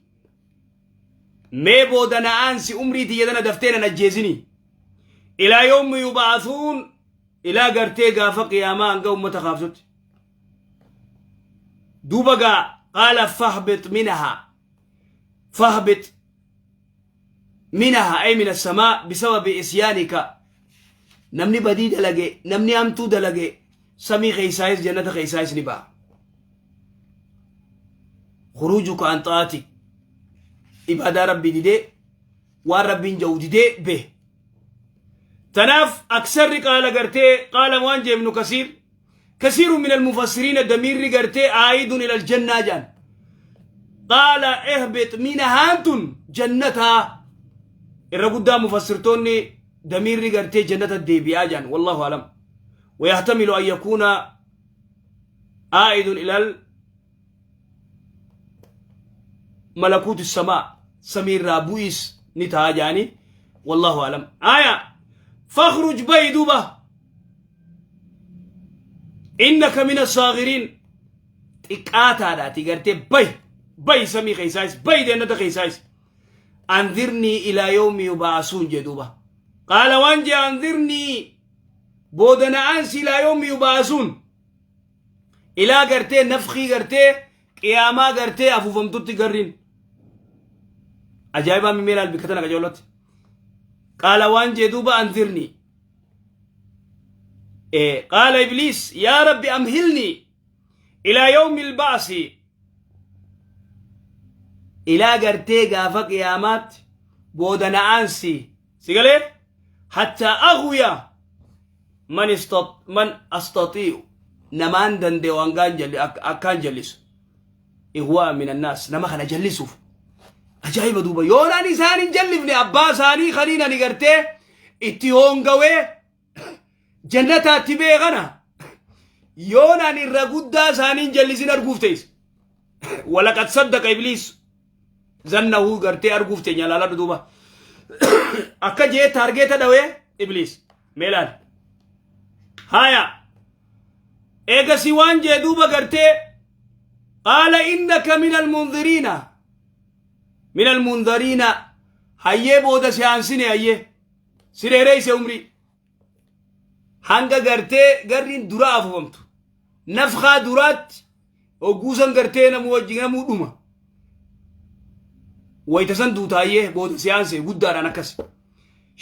mee booda na aansi, umrii tiyya tana daftee nan ajjeesini, ilaa yawmi yub'athuun, ilaa gartee gaafa qiyaamaa hanga ummata kaafsutti. Duuba gaa qaala fahbit minaha, fahbit minaha ay min assamaa bisababi isyaanika. Namni badii dalage, namni hamtuu dalage, samii keeysaayis jannata keeysaayis ni ba'a. Khuruujuka an xa'atik, ibaadaa Rabbii didee, waan Rabbiin ja'u didee be. Tanaaf aksarri qaala gartee, qaala waan jee Ibnu Kasiir, kasiiru min almufassiriina, damiirri gartee aayidun ila aljannaa jaan. Qaala ihbit minahaan tun jannataa. Irra guddaa mufassirtoonni damiirri gartee jannata deebi'aa jaan. Wallahu alam. ويحتمل أن يكون عائد إلى ملكوت السماء، سمير بويس نتا جاني، والله أعلم. آية فاخرج بيدوبة إنك من الصاغرين. xiqqaataadhaati gartee bay, bay samii keessaayis, bay jannata keessaayis. Anzirnii ilaa yawmi yub'asuun jedhuuba. Qaala waan jee, anzirnii, booda na'aansi, ilaa yawmi yub'asuun, ilaa gartee nafkii gartee qiyaamaa gartee afuufamtutti. Garriin ajaa'ibaa mimee laal bikka tana qajeellotti. Qaala waan jee duuba, anzirnii, qaala Ibliis, yaa Rabbi amhilnii ilaa yawmi alba'si, ilaa gartee gaafa qiyaamaatti booda na'aansi. Si galee, hattaa aghwiya man astatii'u, namaan danda'u hangaan jalli akkaan jallisu, ighwaa min annaas, nama kana jallisuuf. Ajaa'iba duuba, yoon ani isaan hin jallifne, abbaa isaanii kaniin ani gartee itti hoongawee jannataatti beekana, yoon ani irra guddaa isaanii hin jallisin arguuf ta'is. Walaqad saddaqa Ibliis zannahu, gartee arguuf teenya laaladhu. Duuba akka jee target dhawee Ibliis, mee laal. Haya, eegasi waan jee duuba gartee, qaala innaka min almunziriina, min almunzariina. Hayyee, booda si aansine, hayyee si dheereyse umrii hanga gartee garriin dura afuufamtu, nafkaa duraatti hogguusan gartee namuu wajji namuu dhuma, wayita san duutaayyee booda si aanse guddaadhaan akkas.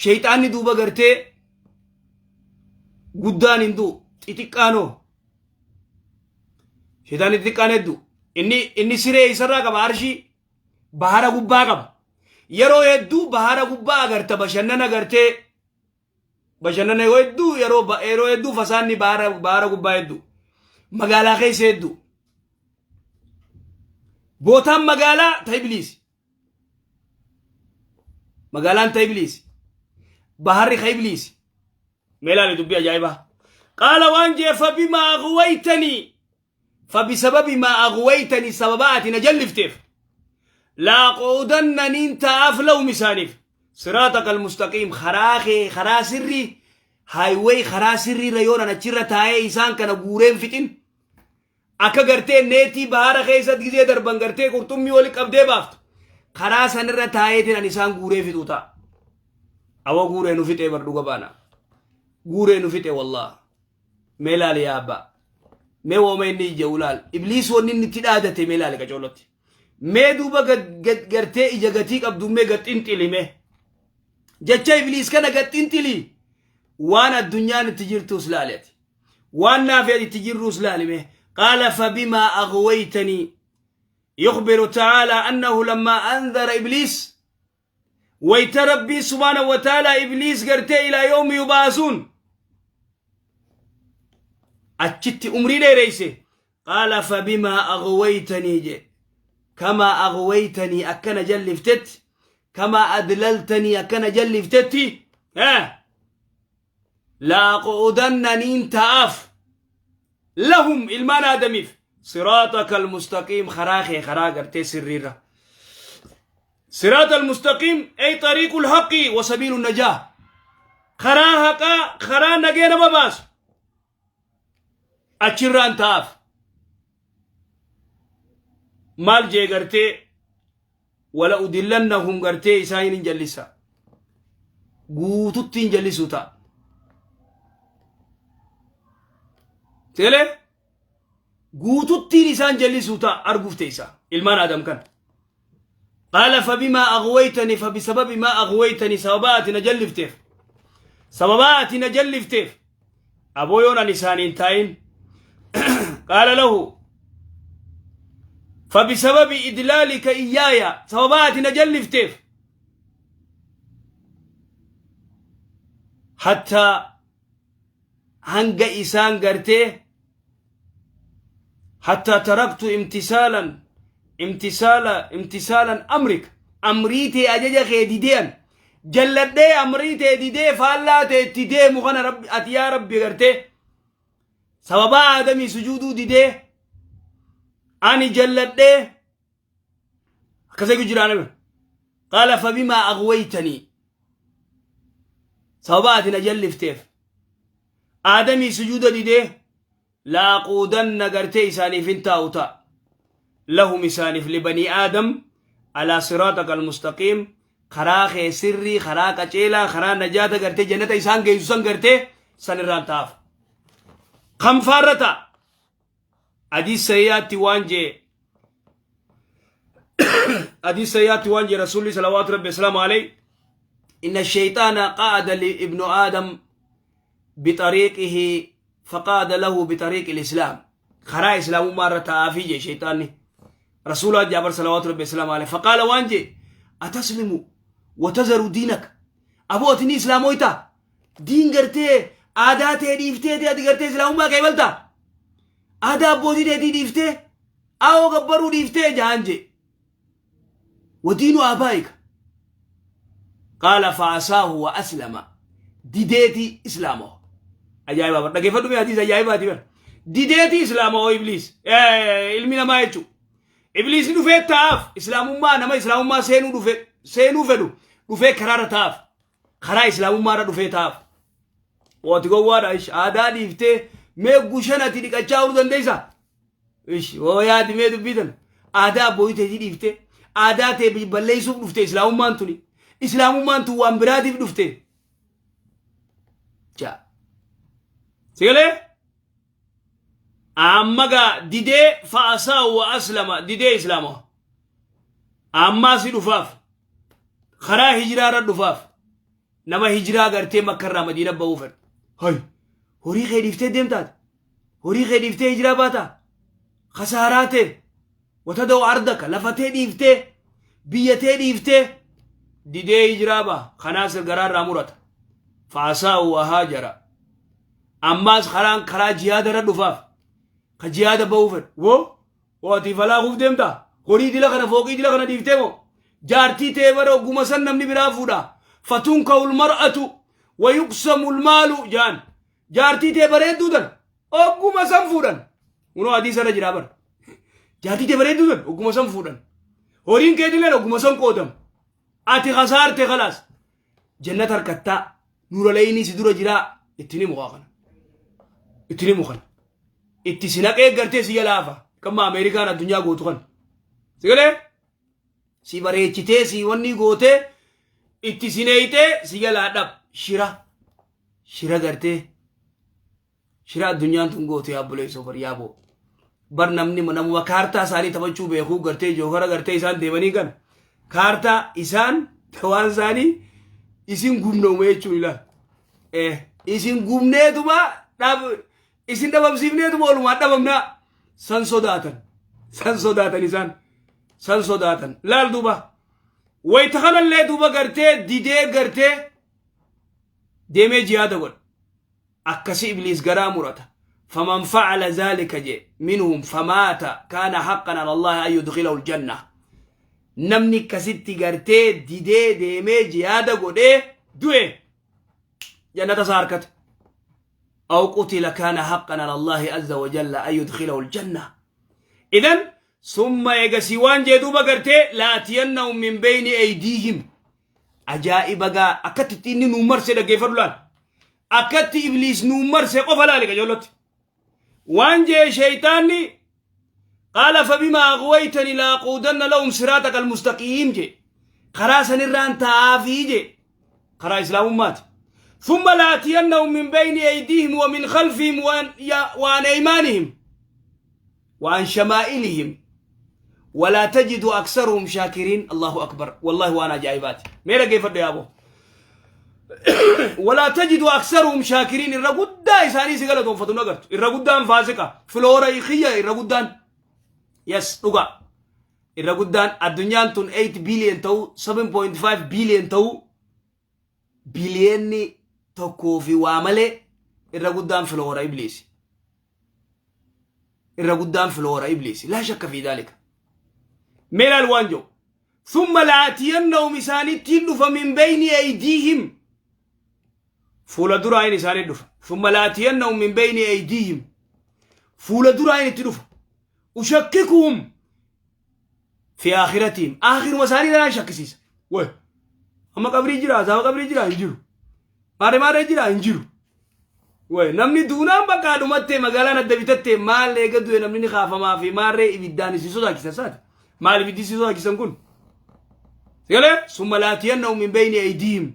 Sheeyxaanni duuba gartee guddaan hin du'u, xixiqqaanoo sheeyxaanni xixiqqaan hedduu. Inni siree isarraa qaba, arshii bahara gubbaa qaba. Yeroo hedduu bahara gubbaa agarta, bashannana gartee bashannana yeroo hedduu, yeroo hedduu fasaanni bahara gubbaa hedduu, magaalaa keessa hedduu. Bootaan magaalaa ta Ibliisi, magaalaan ta Ibliisi, baharri ka Ibliisi. Mee ilaali dubbii ajaa'ibaa. Qaala waan jee, fabimaa aghwaytanii, fabisababi maa aghwaytanii, sababa ati na jallifteef, Laaquudanna niin ta'aaf lahum isaaniif siraaxaka almustaqiim, karaa kee karaa sirrii, highway karaa sirriirra yoon an achirra taa'ee isaan kana guureen fixin, akka gartee neetii bahara keessatti gizee darban gartee qurxummii wali qabdee baaftu, karaa sanirra taa'eetiin an isaan guuree fixuu ta'a. Awa guuree nu fixee bar, dhuga baana guuree nu fixe wallah. Mee laali yaa abbaa, mee wooma inni ija ulaal ibliis wanni inni itti dhaadate mee laali qacoolotti. Mee duuba gartee ija gatii qabdu mee gad xinxili, mee jecha ibliis kana gad xinxili. Waan addunyaan itti jirtus laali, ati waan naafi ati itti jirrus laali mee. Qaala fabimaa aghwaytanii. يخبر تعالى أنه لما أنذر إبليس، ويت ربي سبحانه وتعالى إبليس قرتي إلى يوم يبعثون أتشت أمري ريسي، قال فبما أغويتني جي، كما أغويتني أكن جلفتت، كما أدللتني أكن جلفتتي، ها لأقعدن نين تأف لهم ilmaan aadamiif صراطك المستقيم karaa kee karaa gartee sirriirra. صراط المستقيم أي طريق الحق وسبيل النجاة، karaa haqaa karaa nagee nama baasu achirraan ta'aaf. Maal jee gartee? ولأضلنهم gartee isaan hin jallisa, guututti hin jallisuu ta'a. Teelee guututtiin isaan jallisuu ta'a, arguuf teessa ilmaan aadam kan. قال فبما أغويتني، فبسبب ما أغويتني, sababa ati na jallifteef, sababa ati na jallifteef aboo yoon ani isaaniin taa'in. قال له فبسبب إضلالك إياي, sababa ati na jallifteef, حتى hanga isaan gartee حتى تركت امتثالا امتثالا امتثالا أمرك, amrii tee ajaja kee didean jalladhee amrii tee didee faallaa tee itti deemu kana, rabbi ati yaa rabbi gartee sababaa aadamii sujuuduu didee ani jalladhee akkasii jiraan. قال فبما أغويتني, sababa ati na jallifteef aadamii sujuuda didee, لأقعدن gartee isaaniif hin taa'u ta'a لهم isaaniif لبني آدم على صراطك المستقيم, karaa kee sirrii, karaa qaceelaa, karaa najaata gartee jannata isaan geessu san gartee san irraan ta'aaf. Kam faarra ta'a? Hadiis sayyaatti waan jee rasuulli صلوات ربي وسلامه عليه: إن الشيطان قعد لابن آدم بطريقه، فقعد له بطريق الإسلام, karaa islaamummaa irra ta'aafii jee shayxaanni. Rasuula jaabar صلوات ربي وسلامه عليه. فقال waan jee: أتسلم وتذر دينك? Aboo atini islaamoyta diin gartee aadaa tee dhiiftee ati gartee islaamummaa qeebalta, aadaa abbootii teetii dhiiftee aawoo gabbaruu dhiiftee jahan jee. ودين آبائك. قال فعصاه وأسلم, dideeti islaamaho. Ajaa'iba bar, dhaggeeffadhu mee, hadiisa ajaa'ibaati bar. Dideeti islaamaho ibliis, ilmi namaa jechuun ibliisni dhufee ta'aaf islaamummaa, nama islaamummaa seenuu dhufe, seenuu fedhu dhufee karaarra ta'aaf, karaa islaamummaarra dhufee ta'aaf. Waati gowwaadha ish, aadaa dhiiftee mee gushan ati dhiqachaa ooluu dandeessaa? Ish, hoo yaadi mee dubbitan, aadaa abbootii teetii dhiiftee aadaa tee balleessuuf dhufte islaamummaan tuni, islaamummaan tun waan biraatiif dhufte. Ja. Sigalee? Amma gaa didee فعصاه وأسلم, didee islaama. Ammaa si dhufaaf karaa hijiraa irra dhufaaf, nama hijiraa gartee makkarraa madiina ba'uu fedhu. Hay, horii kee dhiiftee deemtaati. Horii kee dhiiftee hijiraa baataa. Khasaaraa ta'e. وتدع أرضك, lafatee dhiiftee biyyatee dhiiftee didee hijiraa ba'a. Kanaas garaarraa murata. فعصاه وهاجر. Ammaas karaan karaa jihaada irra dhufaaf. Ka jihaada ba'uu fedhu. Woo? Waati falaaquuf deemtaa? Horii dila kana, fooqii dila kana dhiiftee moo? Jaartii ta'e bara ogguma san namni biraa fuudha. فتنكح المرأة ويقسم المال jaan. Jaartii ta'e bareedduu tan ogguma san fuudhan. Kunoo hadiisa irra jira bara. Jaartii ta'e bareedduu tan ogguma san fuudhan. Horiin keetillee ogguma san qoodama. Ati kasaarte khalaas. Jannata harkattaa nuuraleeyinii si dura jiraa ittiin himu kana. Ittiin himu kana. Itti si naqee gartee si jalaafa. Kamma Ameerikaan addunyaa gootu kana. Si galee? Si bareechitee si wanni gootee itti si neeyxee si jalaa dhab shira. Shira gartee. Shira addunyaan tun goote yaa obboleessoo bar yaaboo. Bar namni namuma kaartaa isaanii taphachuu beekuu gartee jookara gartee isaan deemanii kan kaartaa isaan waan isaanii isin gubnoomu jechuun ilaal. Eh, isin gubneetuma dhab isin dhabamsiifneetuma olumaan dhabamnaa san sodaatan san sodaatan isaan san sodaatan laal duuba wayita kanallee duuba gartee didee gartee deemee jihaada godha. Akkasi Ibliis garaa murata. Faman facala zaalika je minhum famaata kaana haqqan ala Allaahi an yudkilahu aljanna. Namni akkasitti gartee didee deemee jihaada godhee du'e jannata isaa harkate. Aw qutila kaana haqqan ala Allaahi azza wa jalla an yudkilahu aljanna. Idan summa eegasii waan jee duuba gartee laatiyannahum min beyni aydiihim. Ajaa'iba gaa akkatti itti inni nuu marse dhaggeeffadhu laal. Akkatti ibliis nuu marse qofa laali qajeellotti. Waan jee sheeyxaanni qaala fabimaa aghwaytani laaquudanna lahum siraataka almustaqiim jee. Karaa sanirraan taa'aafii jee. Karaa islaamummaati. Thumma laatiyannahum min bayni aydiihim wa min khalfihim wa an aymaanihim wa an shamaa'ilihim walaa tajidu aksaruhum shaakiriin. Allahu akbar, wallahi waan ajaa'ibaati. Mee dhaggeeffadhu yaaboo. Walaa tajidu aksaruhum shaakiriin, irra guddaa isaanii si galatoonfatu hin agartu. Irra guddaan faasiqa filoora kiyya irra guddaan. Yes, dhuga, irra guddaan addunyaan tun 8 billion ta'uu, 7.5 billion ta'uu, biliyeenni tokkoo fi waa malee, irra guddaan filoora ibliisi. Irra guddaan filoora ibliisi, laa shakka fi daalika. Mee laal waan jiru. Thumma laatiyannahum, isaanittiin dhufa, min bayni aydiihim, fuula duraayin isaanii dhufa. Thumma laatiyannahum min bayni aydiihim, fuula duraayin itti dhufa. Ushakkikuhum fi aakiratihim, aakiruma isaanii tanaan shakkisiisa. Way amma qabrii jira, azaaba qabrii jira hin jiru, maarree maarree jira hin jiru. Way namni duunaan bakka dhumattee magaalaan adda bitattee maal eega du'e namni ni kaafamaa fi maarree ibiddaan isin sodaachisan saati. Maal ibiddi isin sodaachisan kun? Sigalee summa laatiyannahum min bayni aydiihim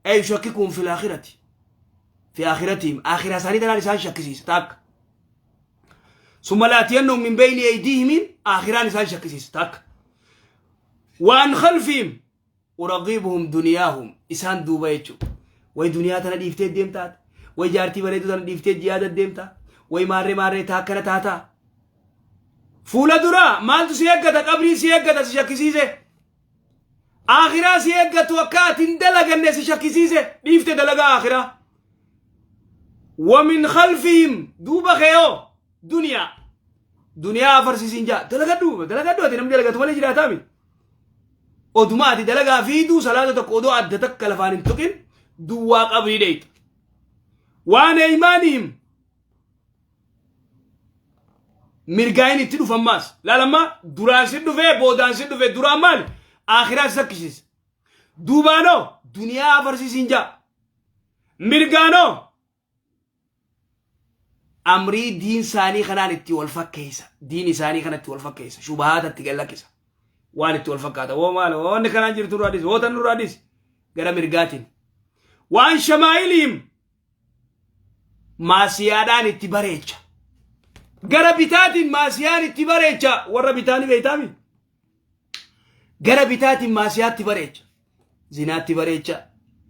ay yushakkikuhum fil aakhirati fi aakiratihim, aakiraa isaanii tanaan isaan shakkisiisa takka. Summa laatiyannahum min bayni aydiihimiin aakiraan isaan shakkisiisa takka. Waan khalfihim uraqibuhum duniyaahum, isaan duuba jechuudha. Way duniyaa tana dhiiftee deemtaate. Way jaartii bareedduu tana dhiiftee jihaada deemtaa. Way maarree maarree taa akkana taataa. Fuula duraa maaltu si eeggata? Qabrii si eeggata si shakkisiise. Akhiraa si eeggatu akka ati hin dalaganne si shakkisiise, dhiifte dalagaa akhiraa. Wamin khalfihim, duuba keeyoo duniyaa. Duniyaa afarsiisiin jaa dalagadhu dalagadhu, ati namni dalagatu malee jiraataami. Oduma ati dalagaa fiiduu salaata tokko odoo adda takka lafaan hin tuqin duwwaa qabrii dheeyta. Waan eymaanihim, mirgaayin itti dhufan maas laalamma duraan si dhufee boodaan si dhufe. Duraan maali? Akhiraa si sakkisiisa. Duubaanoo duniyaa afarsiisiin jaa. Mirgaanoo amrii diin isaanii kanaan itti wal fakkeessa, diin isaanii kanatti wal fakkeessa, shubahaata itti gallakkisa, waan itti wal fakkaata. Woo maal wanni kanaan jirtu nurraa dhis, woo tan nurraa dhis. Gara mirgaatiin waan shamaa'iliim maasiyaadhaan itti bareecha. Gara bitaatiin maasiyaan itti bareecha. Warra bitaanii beektaami, gara bitaatiin maasiyaatti bareecha, zinaatti bareecha,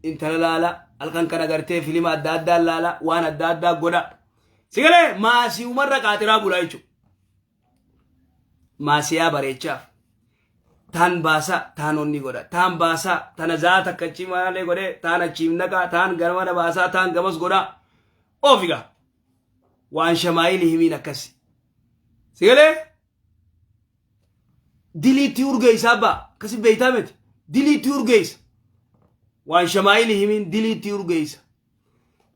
intala laala, halkan kana gartee filima adda addaa laala, waan adda addaa godha. Si galee? Maasiyumarra qaaxiraa bulaa jechuudha. Maasiyaa bareechaaf. Taan baasaa, taan onni godha, taan baasaa, tana zaa takka achi maalee godhee, taan achiif naqaa, taan gamana baasaa, taan gamas godhaa. Oofigaa. Waan shamaayilii himiin akkasi. Si galee? Diliitti urgeessa abbaa akkasi beeytaa miti, diliitti urgeessa. Waan shamaayilii himiin diliitti urgeessa.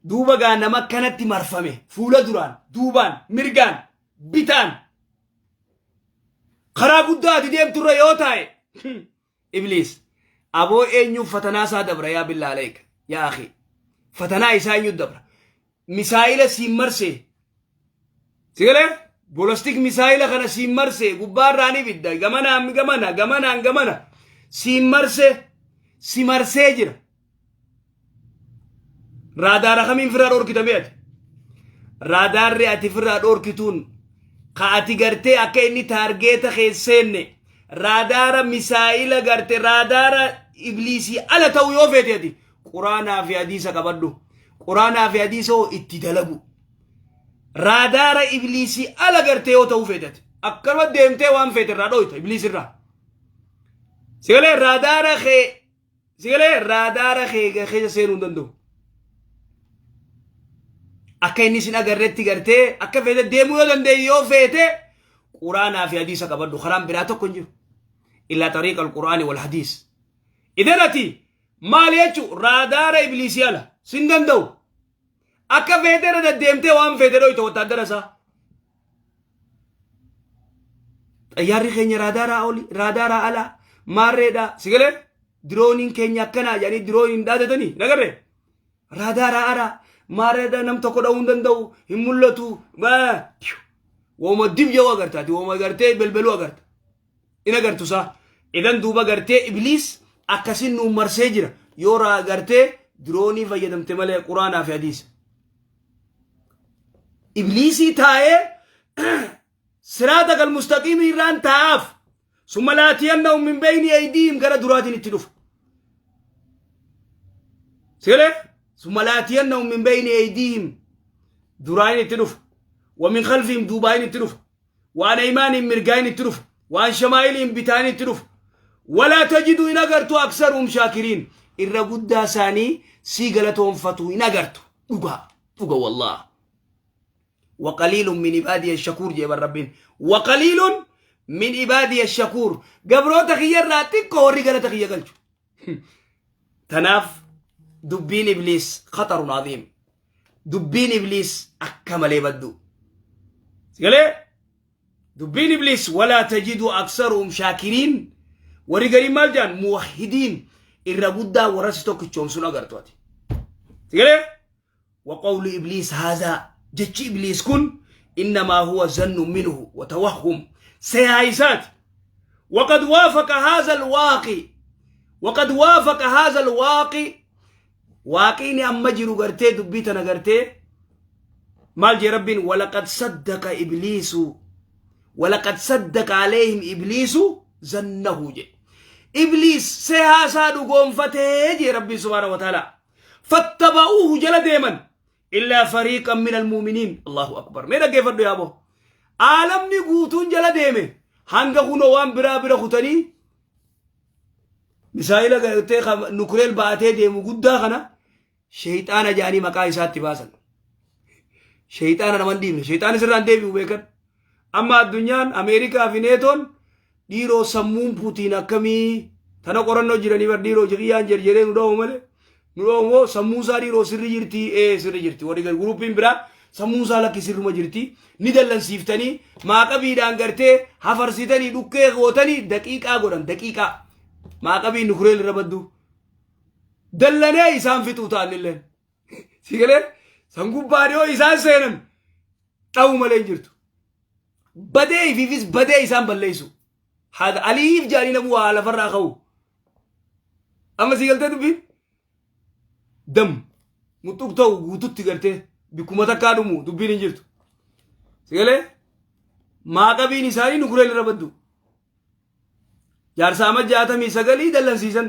Duuba gaa nama kanatti marfame fuula duraan, duubaan, mirgaan, bitaan. Karaa guddaa ati deemturra yoo taa'e Ibliis aboo eenyuuf fatanaa isaa dabra? Yaa billaa aleeka, yaa akhi, fatanaa isaa eenyuuf dabra? Misaayila siin marsee, si galee, ballistic misaayila kana siin marsee, gubbaarraan ibidda gamanaan gamana gamanaan gamana siin marsee, si marsee jira. Raadaara kamiin firraa dhorkitame ati? Raadaarri ati firraa dhorkituun ka ati gartee akka inni target keesseenne, raadaara misaayila garte, raadaara ibliisii ala ta'u yoo feete, ati Quraanaa fi hadiisa qabadhu. Quraanaa fi hadiisa hoo itti dalagu. Raadaara ibliisii ala gartee yoo ta'u feete, ati akkanuma deemtee waan feete irraa dhoyta ibliis irraa. Sigalee raadaara kee, sigalee raadaara kee keessa seenuu hin danda'u. Akka inni sin agarretti gartee akka feete deemuu yoo dandeenye, yoo feete Quraanaa fi hadiisa qabadhu. Karaan biraa tokko hin jiru. Illaa طريق القرآن والحديث. Idan ati maal jechu, raadaara ibliisii ala sin danda'u. Akka feete irra deddeemtee waan feete dhoyta wattaaddara isaa. Xayyaarri keenya raadaaraa oli, raadaaraa alaa, maarreedha. Sigalee dirooniin keenya akkanaa jedhanii dirooniin dhaadatanii nagarree. Raadaaraa alaa, maarreedha, nam tokko dha'uu hin danda'u, hin mul'atu. Wooma dib yoo agartaati, wooma gartee belbeluu agarta. In agartu isaa. Idan duuba gartee ibliis akkasin nuun marsee jira. Yoo raa gartee diroonii fayyadamte malee, Quraanaa fi hadiisa. Ibliisii taa'ee صراطك المستقيم irraan taa'aaf. ثم لآتينهم من بين أيديهم, gara duraatiin itti dhufa. Sigalee ثم لآتينهم من بين أيديهم, duraayin itti dhufa. ومن خلفهم, duubaayin itti dhufa. وعن أيمانهم, mirgaayin itti dhufa. وعن شمائلهم, bitaayin itti dhufa. ولا تجد, hin agartu, أكثرهم شاكرين, irra guddaa isaanii sii galatoonfatu hin agartu. Dhugaa dhuga wallah. وقليل من عبادي الشكور جيب ربين. وقليل من عبادي الشكور, gabroota kiyyarraa xiqqoo warri galata kiyya galchu. Tanaaf dubbiin ibliis خطر عظيم. Dubbiin ibliis akka malee baddu. Sigalee dubbiin ibliis ولا تجد أكثرهم شاكرين. Warri garii maal jedhan? موحدين, irra guddaa warra si tokkichoomsuun agartu ati. Sigalee وقول إبليس هذا, jechi ibliis kun, إنما هو ظن منه وتوهم, سيهايسات. وقد وافق هذا الواقع, وقد وافق هذا الواقع, waaqini amma jiru gartee dubbii tana gartee maal jee Rabbiin? ولقد صدق إبليس, ولقد صدق عليهم إبليس ظنه je. Ibliis seehaasaa dhugoonfatee jee Rabbiin سبحانه وتعالى. فاتبعوه, jala deeman, إلا فريقا من المؤمنين. الله أكبر. Mee dhaggeeffadhu yaaboo, aalamni guutuun jala deeme, hanga kunoo waan biraa bira kutanii misaayila gartee nukureel baatee deemu guddaa kana sheeyxaana jedhanii maqaa isaatti baasan. Sheeyxaana naman dhiibne, sheeyxaana sirraan deebi'u beekan. Amma addunyaan, Ameerikaa fi Neetoon, dhiiroo sammuun Puutiin akkamii tana qorannoo jiranii bar. Dhiiroo jiqiyyaan jerjeree nu dha'u malee nu dha'u moo, sammuun isaa dhiiroo sirri jirti? Ee, sirri jirti. Warri guruupiin biraa sammuun isaa lakki sirruma jirti, ni dallansiiftanii maaqabiidhaan gartee hafarsitanii dhukkee gootanii daqiiqaa godhan, daqiiqaa maaqabiin nukureel irra baddu dallanee isaan fixuu ta'anillee. Si galee, san gubbaa dhiyoo isaan seenan dha'u malee hin jirtu. Badee ifiifis badee isaan balleessu. Haadha aliif jaanii namuu waa lafarraa ka'u. Amma si galtee dubbiin? Dam muxuq ta'u guututti gartee bikkuma takkaa dhumu dubbiin hin jirtu. Si galee, maaqabiin isaanii nukureel irra baddu. Jaarsa ama 69 dallansiisan.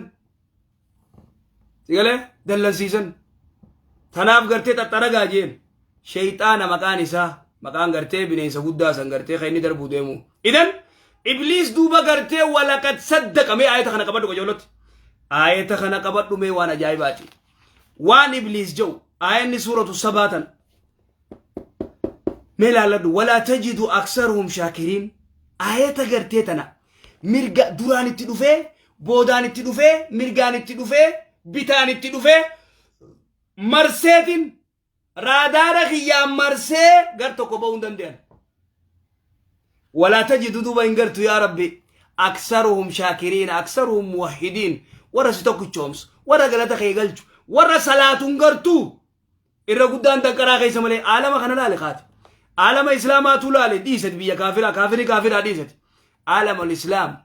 Si galee, dallansiisan. Tanaaf gartee xaxxaragaa jeen. Sheeyxaana maqaan isaa, maqaan gartee bineensa guddaa san gartee kan inni darbuu deemu. Idan ibliis duuba gartee ولقد صدق, mee aayata kana qabadhu qajeellotti. Aayata kana qabadhu mee, waan ajaa'ibaati. Waan ibliis jedhu aayanni suuratu sabaatan. Mee laalladhu, ولا تجد أكثرهم شاكرين. Aayata gartee tana mirga duraan itti dhufee, boodaan itti dhufee, mirgaan itti dhufee, bitaan itti dhufee, marseetiin raadaara kiyyaan marsee gar tokko ba'uu hin danda'an. Walaa tajidu, duuba hin gartu yaa Rabbi, aksaruhum shaakiriina, aksaruhum muwahhidiin, warra si tokkichoomsu, warra galata kee galchu, warra salaatu hin gartu. Irra guddaan danqaraa keessa malee. Aalama kana laale kaate, aalama islaamaatu laale dhiisati, biyya kaafiraa, kaafirii kaafiraa dhiisati, aalama islaam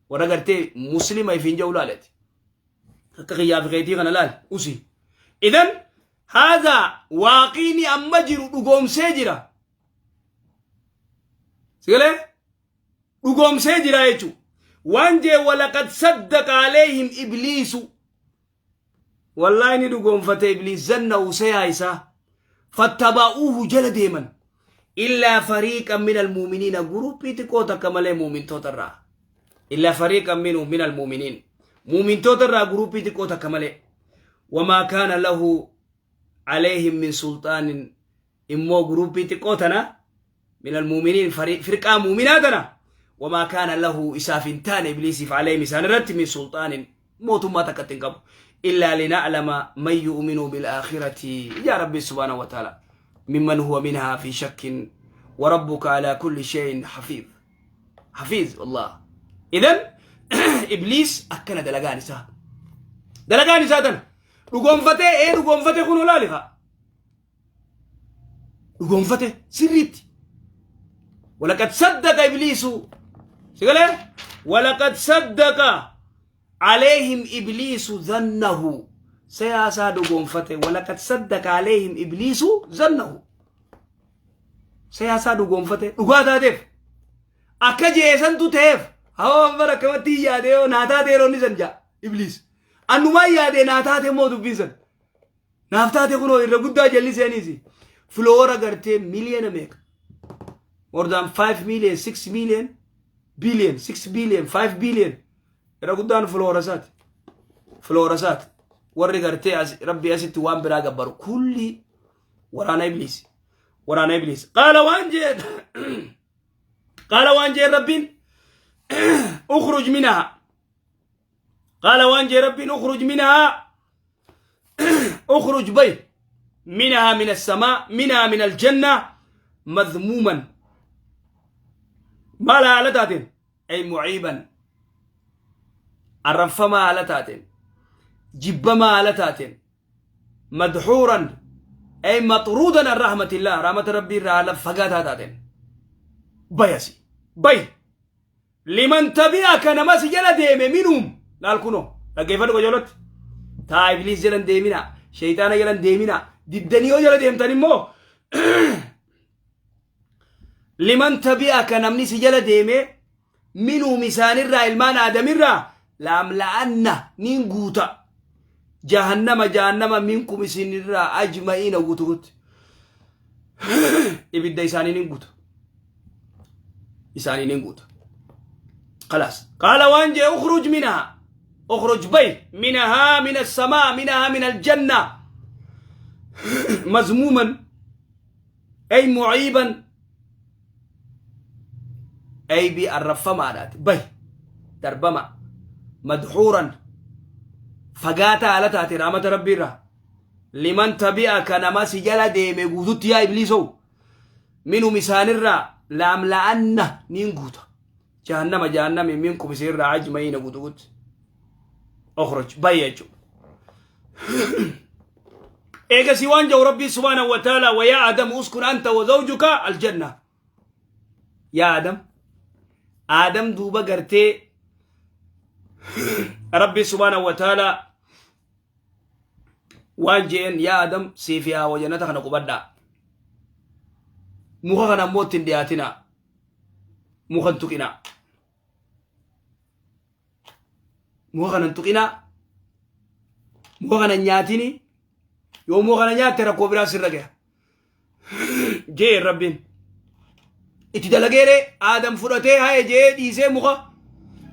warra gartee muslima ifiin jedhu laaleti, akka kiyyaa fi keetii kana laale usi. Idan haadha waaqiini amma jiru dhugoomsee jira, sigalee dhugoomsee jira jechuudha. Waan jee, walaqad saddaqa alayhim ibliisu, wallaahi ni dhugoomfate ibliis, zannahu, seyaa isaa, fattaba'uuhu, jala deeman, illaa fariiqan min almuuminiina, guruppii xiqqoo takka malee muumintoota irraa, illaa fariiqan minhu min almuuminiin, muumintoota irraa guruppii xiqqoo takka malee. Wamaa kaana lahu alayhim min sulxaanin, immoo guruppii xiqqoo tana, min almuuminiin, firqaa muuminaa tana, wamaa kaana lahu, isaaf hin taane ibliisiif, alayhim, isaan irratti, min sulxaanin, mootummaa takkatti hin qabu, illaa lina'lama man yu'minu bilaakhirati, yaa Rabbi subhaanahu wa ta'ala, mimman huwa minhaa fi shakkin, warabbuka alaa kulli shay'in hafiid. Hafiiz wallah. Idan ibliis akkana dalagaan isaa, dalagaan isaa tana dhugoonfatee, ee dhugoonfatee, kun olaali haa dhugoonfate sirriitti. Walaqad saddaqa ibliisu, sigalee, walaqad saddaqa alayhim ibliisu dhannahu, siyaasaa dhugoonfate. Walaqad saddaqa alayhim ibliisu dhannahu, siyaasaa dhugoonfate, dhugaa taateef, akka jeesantu ta'eef. Hawa bara akkamatti hin yaade yoo naa taate, yeroo inni san jaa ibliis, annumaan yaade naa taate immoo dubbiin san naaf taate. Kunoo irra guddaa jalliseeniisi follower gartee miliyoona meeqa, more than 5 million, 6 million, billion, 6 billion, 5 billion, irra guddaan follower isaati, follower isaati. Warri gartee as Rabbi asitti waan biraa gabbaru kulli waraana ibliis, waraana ibliis. Qaala waan jeen, qaala waan jeen Rabbiin, ukhruj minhaa, qaala waan jeen Rabbiin, ukhruj minhaa, ukhruj bay, minhaa, min assamaa, minhaa, min aljanna, madhmuuman, maal haala taateen, ay muciiban, arrabfamaa haala taateen, jibbamaa haala taateen, madxuuran, ay maxruudan an rahmatillah, rahmata Rabbii irraa haala fagaataa taateen bayasi bay. Liman tabi'aka, nama si jala deeme, minhum, laal kunoo dhaggeeffadhu qajeelatti taa, ibliis jalan deemina, sheeyxaana jalan deemina. Diddanii yoo jala deemtan immoo, liman tabi'aka, namni si jala deeme, minhum, isaanirraa, ilmaan aadamirraa, laamla'anna, nin guuta, jahannama, jahannama, minkum, isinirraa, ajma'iina, guutuutti ibidda isaanii nin guuta, isaanii nin guuta. خلاص. قال وان جاء اخرج منها، اخرج بي، منها، من السماء، منها، من الجنة، مذموما أي معيبا، أي بي الرفما بي دربما، مدحورا، fagaataa haala taate rahmata Rabbii irraa, liman tabi'aka, nama si jala deeme guututti, yaa ibliisoo, minhum, isaanirraa, laamla'anna, niin guuta, jahannama, jahannami, minkum, isinirraa, ajma'iina, guutuutti. Ukhruj bay jechuudha. Eegasii waan jedhu Rabbii subhaanahu wa ta'ala, wayaa Adam uskun anta wa zawjuka aljanna. Yaa Adam, Adam duuba gartee Rabbii subhaanahu wa ta'ala waan jeen, yaa Adam, siif yaa wa jannata kana qubadhaa, muka kana ammoo ittiin dhiyaatinaa, muka hin tuqinaa, muka kana hin tuqinaa, muka kana hin nyaatini, yoo muka kana nyaatte rakkoo biraa sirra gaya jee. Rabbiin itti dalageere, Aadam fudhatee haye jee dhiisee muka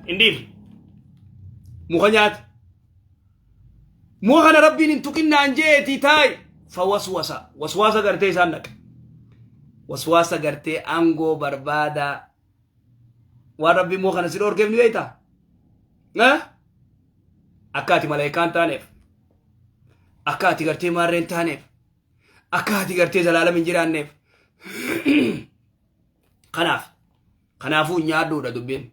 hin dhiifne, muka nyaate. Muka kana Rabbiin hin tuqinnaan jeeti taa'i, fawaswasa, waswaasa gartee isaan dhaqe, waswaasa gartee aangoo barbaadaa. Waan Rabbiin muka kana si dhoorkeef ni beektaa? Akka ati malaayikaan taaneef, akka ati gartee maarreen taaneef, akka ati gartee zalaalam hin jiraanneef. Kanaaf kanaafuu nyaadhuudha dubbiin.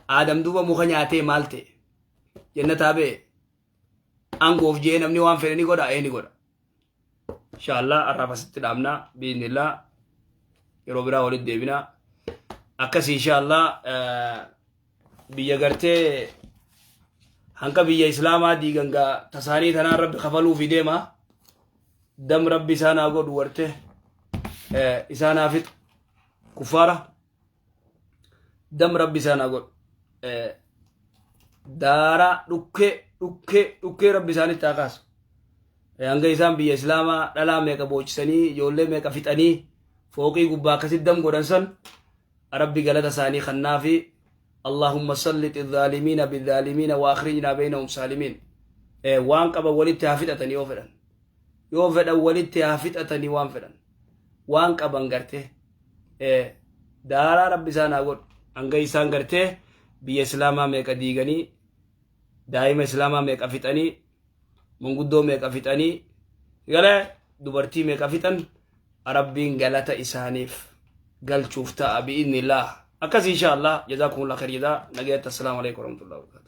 Aadam duuba muka nyaatee maal ta'e? Jannataa ba'e. Aangoof jee namni waan fedhe ni godha, ee ni godha. Inshaallah har'aaf asitti dhaabnaa, biiznillah yeroo biraa walitti deebinaa. Akkas inshaallah biyya gartee hanqa biyya islaamaa diigan gaa tasaanii tanaan rabbi kafaluufi deema. Dam rabbi isaan haa godhu, warte isaan haa fixu kuffaara. Dam rabbi isaan haa godhu. Daaraa dhukkee dhukkee dhukkee rabbi isaanitti haa kaasu. Hanga isaan biyya islaamaa dhalaa meeqa boochisanii, ijoollee meeqa fixanii, fooqii gubbaa akkasitti dam godhan san rabbi galata isaanii kannaafi. Allahumma sallit dhaalimiina bidhaalimiina wa akhrijnaa baynahum saalimiin. Waan qaban walitti haa fixatanii yoo fedhan. Yoo fedhan walitti haa fixatanii, waan fedhan. Waan qaban gartee. Daaraa rabbi isaan haa godhu. Hanga isaan gartee biyya islaamaa meeqa diiganii, daa'ima islaamaa meeqa fixanii, manguddoo meeqa fixanii, gara dubartii meeqa fixan, rabbiin galata isaaniif galchuuf ta'a bi'iznillah. Akkas inshaallah, jazaakumullah khair jazaa, nagayatti, assalaamu alaikum warahmatullahi wabarakatuh.